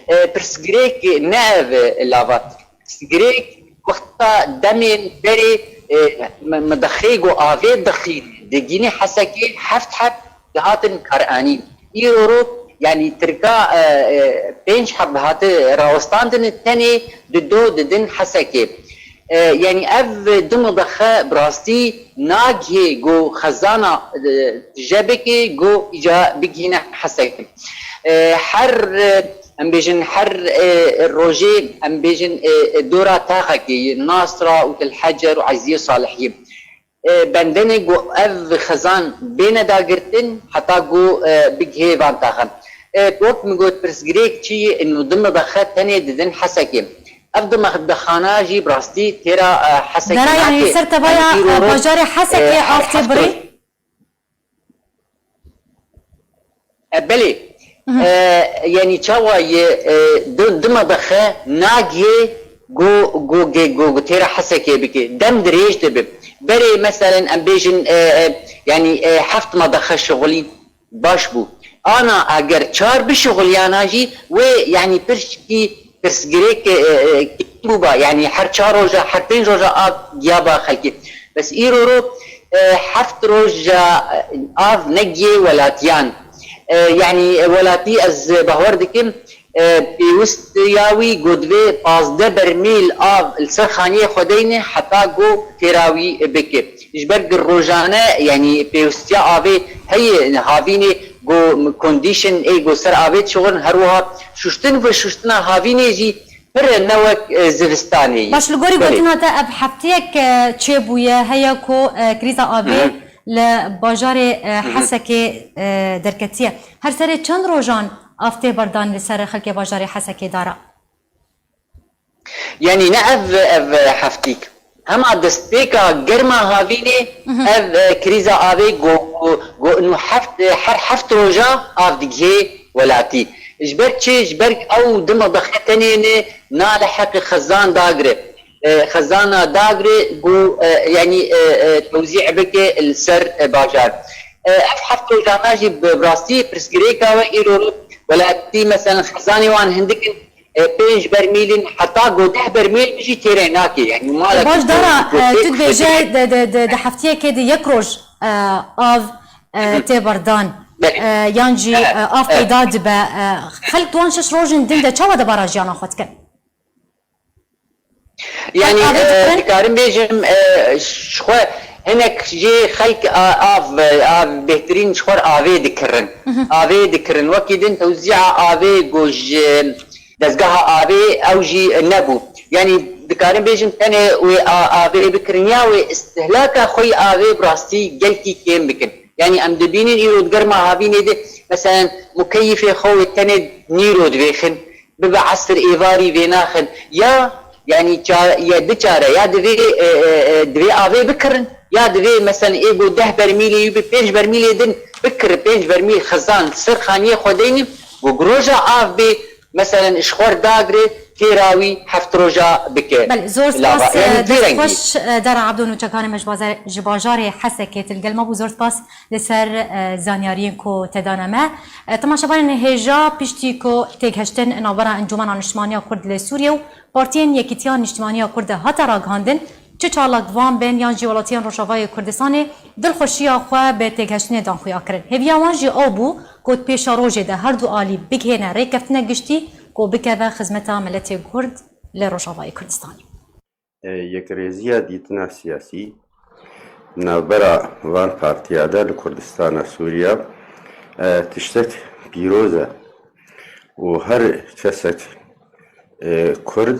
E, pirsgirêk ne ev, e, lava. Pirsgirêk wexta demên berê, e, me, me dixê ku avê dixîn, digînê Hesekê heft heb dihatin karanîn. Îro ro, yanî Tirka, e, e, pênc heb hate rawestandin, tenê dido didin Hesekê. E, yanî ev du medexe bi rastî nagihê ku xezana, e, tije bike ku îca bigihîne Hesekê. E, her, e, em bêjin her, e, rojê, em bêjin, e, e, dora taxekê, Nasra û Til Hecer û Ezîzê Salihiyê. E, bendene ku ev xezan bêne dagirtin, heta ku, e, bigihê van taxan. E, wek min got, pirsgirêk çi ye, inu dime daxe tenê didin Hesekê. Ev dime daxana jî bi rastî têra, e, Hesekê Dara, yanî nake. Li ser tevaya, Em îro e, ro, bajarê e, Hesekê av tê heft birî? E, belê. Mhm. E, yanî çawa ye, e, di, dime daxe nagihê ku, ku, ku, ku, ku têra Hesekê bike. Dem dirêj dibe. Berê, meselen, em bêjin, e, e, yanî, e, heft medexe şixulî baş bû. Ana eger çar bişixuliyana jî wê, yanî, pişkî pirsgirêk, e, e, kêm bûba. Yanî her çar roja, her pênc roja av giyaba xelkê. Bes îro ro, e, heft roja, e, av negiyê welatiyan. E, yanî, e, welatî ez bawer dikim, e, pêwist ya wî ku divê pazdeh bermîl av li ser xaniyê xwe deyne heta ku têra wî bike. Ji ber ku rojane, yanî pêwistiya avê heye, havînê ku condition ê ku ser avê dişixulin, her wiha şuştin ve şuştina havînê jî pir e, ne wek, e, zivistanê ye. Baş, li gorî Belê. gotina te ev heftiyek, e, çêbûye, heye ku, e, krîza avê Hı hı. li bajarê, e, Hı hı. Hesekê, e, derketiye. Her serê çend rojan av tê berdan li ser xelkê bajarê Hesekê Dara? Yanî ne ev, ev heftîk. Hema destpêka germa havînê Hı hı. ev, e, krîza avê go, go, go, inu heft, e, her heft roja av digihê welatî. Ji ber çi? Ji ber ew dime daxe tenê ne nale heqê xezan dagire. E, xezana dagire ku, e, yanî, e, e, tewzî bike li ser, e, bajar. E, ev heft rojana jî bi rastî pirsgirêka we îro welatî, meselen, xezanê wan hindik in, e, pênc bermîl in, heta ku deh bermîl jî têrê nake. Yanî, E, malek baş ku, Dara, ku e, tê tu dibêje kuştirî. di, di, di, di heftiyekê de yek roj, e, av, e, Hı hı. tê berdan, Belê. e, yan jî, Evet, e, av evet. peyda dibe. E, xelk di wan şeş rojên din de çawa debara jiyana xwe dikin? Yanî, Av, av e, dikirin? dikarim bêjim, e, ji xwe hinek jê xelk a, av, av bêhtirîn ji xwe avê dikirin. Hı hı. Avê dikirin. Wekî din tewzîa avê ku ji dezgeha avê ew jî nebû. Yanî dikarim bêjim tenê wê a, avê bikirin ya wê istihlaka xwe yê avê bi rastî gelkî kêm bikin. Yanî em dibînin îro di germa havînê de, meselen, mukeyîfê xwe wê tenê nîro divêxin, bibe esir êvarî vê naxin. Ya, yanî ça-, ya di çare, ya divê, e, e, e, divê avê bikirin, ya divê, meselen, ê ku deh bermîlê wî bi pênc bermîlê din bikir, pênc bermîl xizan ser xaniyê xwe deynin, ku roja av bê, meselen, ji xwe dagire, kêra wî heft roja bike. Belê, zor spas, e, dest xweş, e, Dara Ebdo, nûçekanê me ji bajar-, ji bajarê Hesekê tu li gel me bû. Zor spas li ser, e, zanyariyên ku te dane me. E, temaşevanên hêja, piştî ku têgihiştin navbera Encûmena Niştimaniya Kurd li Sûriyê û Partiyên Yekîtiya Niştimaniya Kurd de hate ragihandin, çi çalakvan bên yan jî welatiyên Rojavayê Kurdistanê dilxweşiya xwe bi têgihiştinê dan xuya kirin. Hêviya wan jî ew bû ku di pêşerojê de her du alî bigihêne rêkeftinek giştî ku bikeve xizmeta miletê Kurd li Rojavayê Kurdistanê. Yekrêziya dîtina siyasî di navbera van partiya de li Kurdistana Sûriye tiştek pîroz e û her kesek Kurd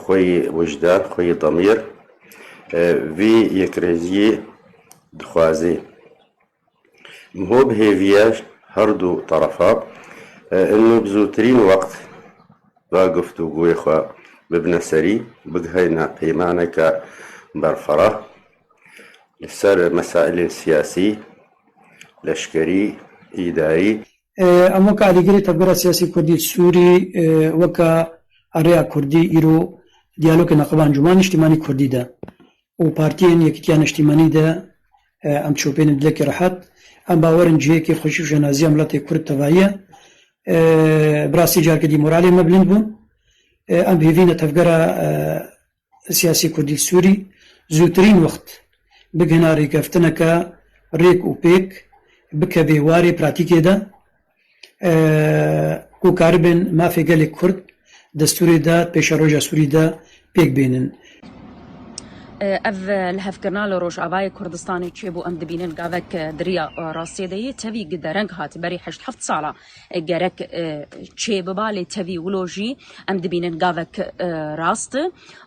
xweyî wijdan, xweyî demîr vî yekrêziyê dixwazê. Min ho bi hêviye her du terefa, e, ino bi zûtirîn wext va guftûgoyê xwe bibine serî, bigiheyne peymaneke berfireh li ser mesailên siyasî, leşkerî, îdarî. E, em weke alîgirê Tevgera Siyasî Kurdî Sûrî, e, weke Rêya Kurdî îro diyalogê neqeba Encûmena Niştîmanî Kurdî de û Partiyên Yekîtiya Niştîmanî de, e, em çopênin dilekî rehet. Em bawer in cihêkê xweşî û şenaziya miletê Kurd tevayî ye. E, bi rastî careke dî moralê me bilind bûn. E, em bi hêvî ne Tevgera, e, Siyasî Kurdî Sûrî zûtirîn wext bigihina rêkeftineke rêk û pêk, bikevê warê pratîkê de. E, ku karibin mafê gelê Kurd destûrê de, pêşeroja Sûrî de pêk bênin. Ev lihevkirina li Rojavayê Kurdistanê çêbû, em dibînin gavek di riya rastiyê de yê. Tevî gidereng hat, berî heşt heft sala gerek çêbiba, lê tevî wilo jî em dibînin gavek rast.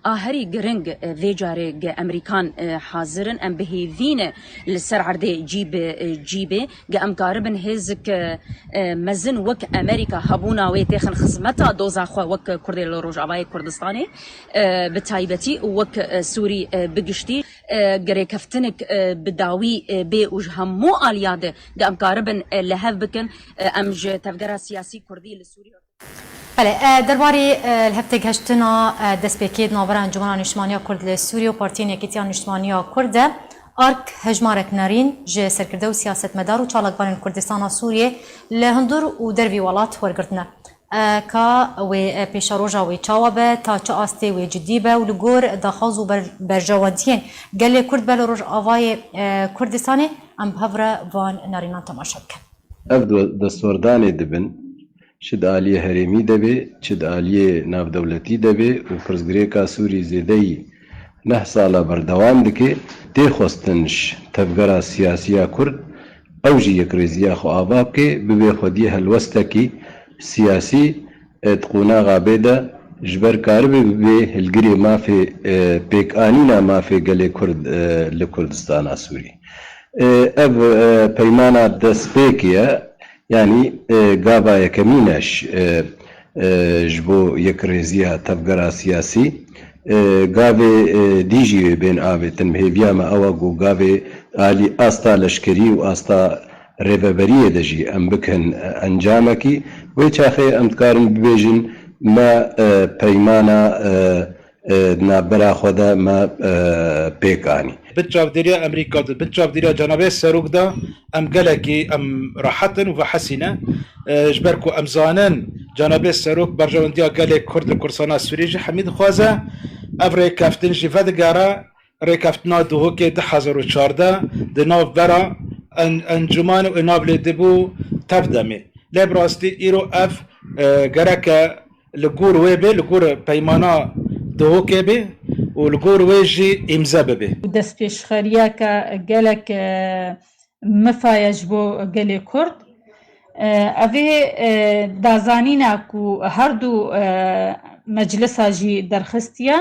A herî giring, e, vê carê ge Emerîkan, e, hazir in, em bi hêvî ne li ser erdê cî bi, e, cî bê, ge em karibin hêzik, e, e, mezin wek Emerîka hebûna wê têxin xizmeta doza xwe wek Kurdê li Rojavayê Kurdistanê, e, bi taybetî û wek, e, Sûrî, e, bi giştî, e, ge rêkeftinik, e, bi dawî, e, bê û ji hemû aliya de ge em karibin, e, li hev bikin, e, em ji tevgera siyasî Kurdî li Sûrî. Belê, e, derbarê, e, li hev têgihiştina, e, destpêkê di navbera Encûmena Niştimaniya Kurd li Sûriyê û Partiyên Yekîtiya Niştimaniya Kurd de ark hejmarek nerîn ji serkirde û siyasetmedar û çalakvanên Kurdistana Sûriyê li hundir û dervî welat wergirtine. E, ka wê, e, pêşeroja wê çawa be, ta çi astê wê cidî be û li gor daxwaz û ber-, berjewendiyên gelê Kurd be li Rojavayê, e, Kurdistanê, em bi hev re van nerînan temaşe bikin. Ev destwerdanê dibin, çi di aliyê herêmî de bê, çi di aliyê navdewletî de bê û pirsgirêka Sûrî zêdeyî neh sala berdewam dike, tê xwestin ji tevgera siyasî ya Kurd, ew jî yekrêziya xwe ava bike, bibe xwediyê helwestekî siyasî, e, di qonaxa bê de ji ber karibe bibe hilgirê mafê, e, pêkanîna mafê gelê Kurd, e, li Kurdistana Sûrî. E, ev, e, peymana destpêkê ye, yanî, e, gava yekemîn e ji, e, e, ji bo yekrêziya tevgera siyasî. E, gavê, e, dî jî wê bên avêtin. Hêviya me ew e ku gavê alî asta leşkerî û asta rêveberiyê de jî em bikin, e, encamekî. Wê çaxê em dikarin bibêjin me, e, peymana, e, e, di navbera xwe de me, e, pêk anî. Bi çavdêriya Amerîka de, bi çavdêriya Cenabê Serok de em gelekî em rehet in û vehesî ne. E, ji ber ku em zanin Cenabê Serok berjewendiya gelê Kurd li Kurdistana Sûriyê jî hemî dixwaze, ev rêkeftin jî vedigere rêkeftina Duhokê du hezar û çardeh di navbera en-, Encûman û Înablê dibû tev demê. Lê bi rastî îro ev, e, gereke li gor wê bê, li gor peymana Duhokê bê û li gor wê jî îmze bibe. Destpêşxeriyeke gelek, e, mifa ye ji bo gelê Kurd. E, evê, e, dazanîna ku her du, e, meclisa jî derxistiye,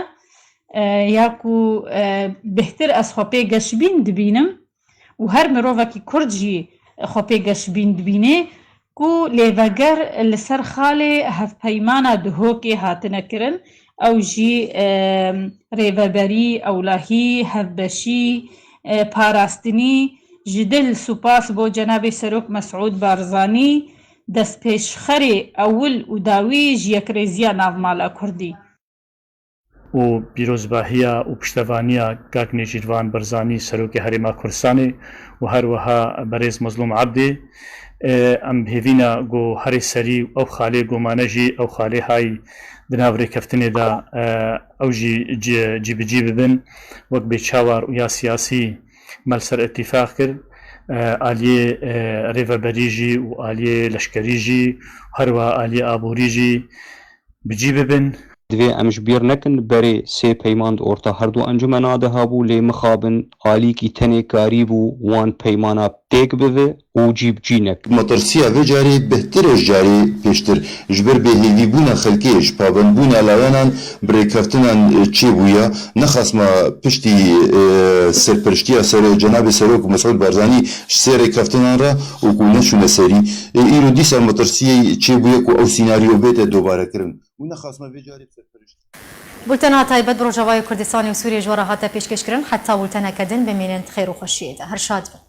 e, ya ku, e, bêhtir ez xwe pê geşbîn dibînim û her mirovekî Kurd jî xwe pê geşbîn dibîne ku lêveger li ser xalê hevpeymana Duhokê hatine kirin, ew jî, e, rêveberî, ewlahî, hevbeşî, e, parastinî, ji dil spas bo Cenabê Serok Mesûd Barzanî, destpêşxerê ewil û dawî ji yekrêziya navmala kurdî. û pîrozbahiya û piştevaniya kak Nêçîrvan Barzanî, Serokê Herêma Kurdistanê û her wiha berêz Mezlûm Ebdî. Em bi hêvî ne ku herî serî ew xalê ku mane jî ew xalê hay di nav rêkeftinê de ew jî cîbicî bibin. Wek bêçawar û ya siyasî me li ser îtîfaq kir, aliyê rêveberî jî û aliyê leşkerî jî, her wiha aliyê aborî jî bi cî bibin. Divê em ji bîr nekin, berê sê peyman di orta her du encumena de hebû, lê mixabin alîkî tenê karîbû wan peymana têk bive û cîbicî nekin. Metirsiya vê carê bêhtir e ji carê pêştir. Ji ber bêhêvîbûna xelkê, ji pabendbûna layanan bi rêkeftinan çêbûye, nexasma piştî serperiştiya Cenabê Serok Mesûd Barzanî ji sê rêkeftinan re û ku neçûne serî, îro dîsa metirsiyê çêbûye ku ew sînaryo bête dobarekirin. Û nexasme vê carê bi serperişt. Bultena taybet bi Rojavayê Kurdistanê û Sûriyê ji we re hate pêşkêşkirin. Heta bulteneke din bimînin di xêr û xweşiyê de. Her şad bin.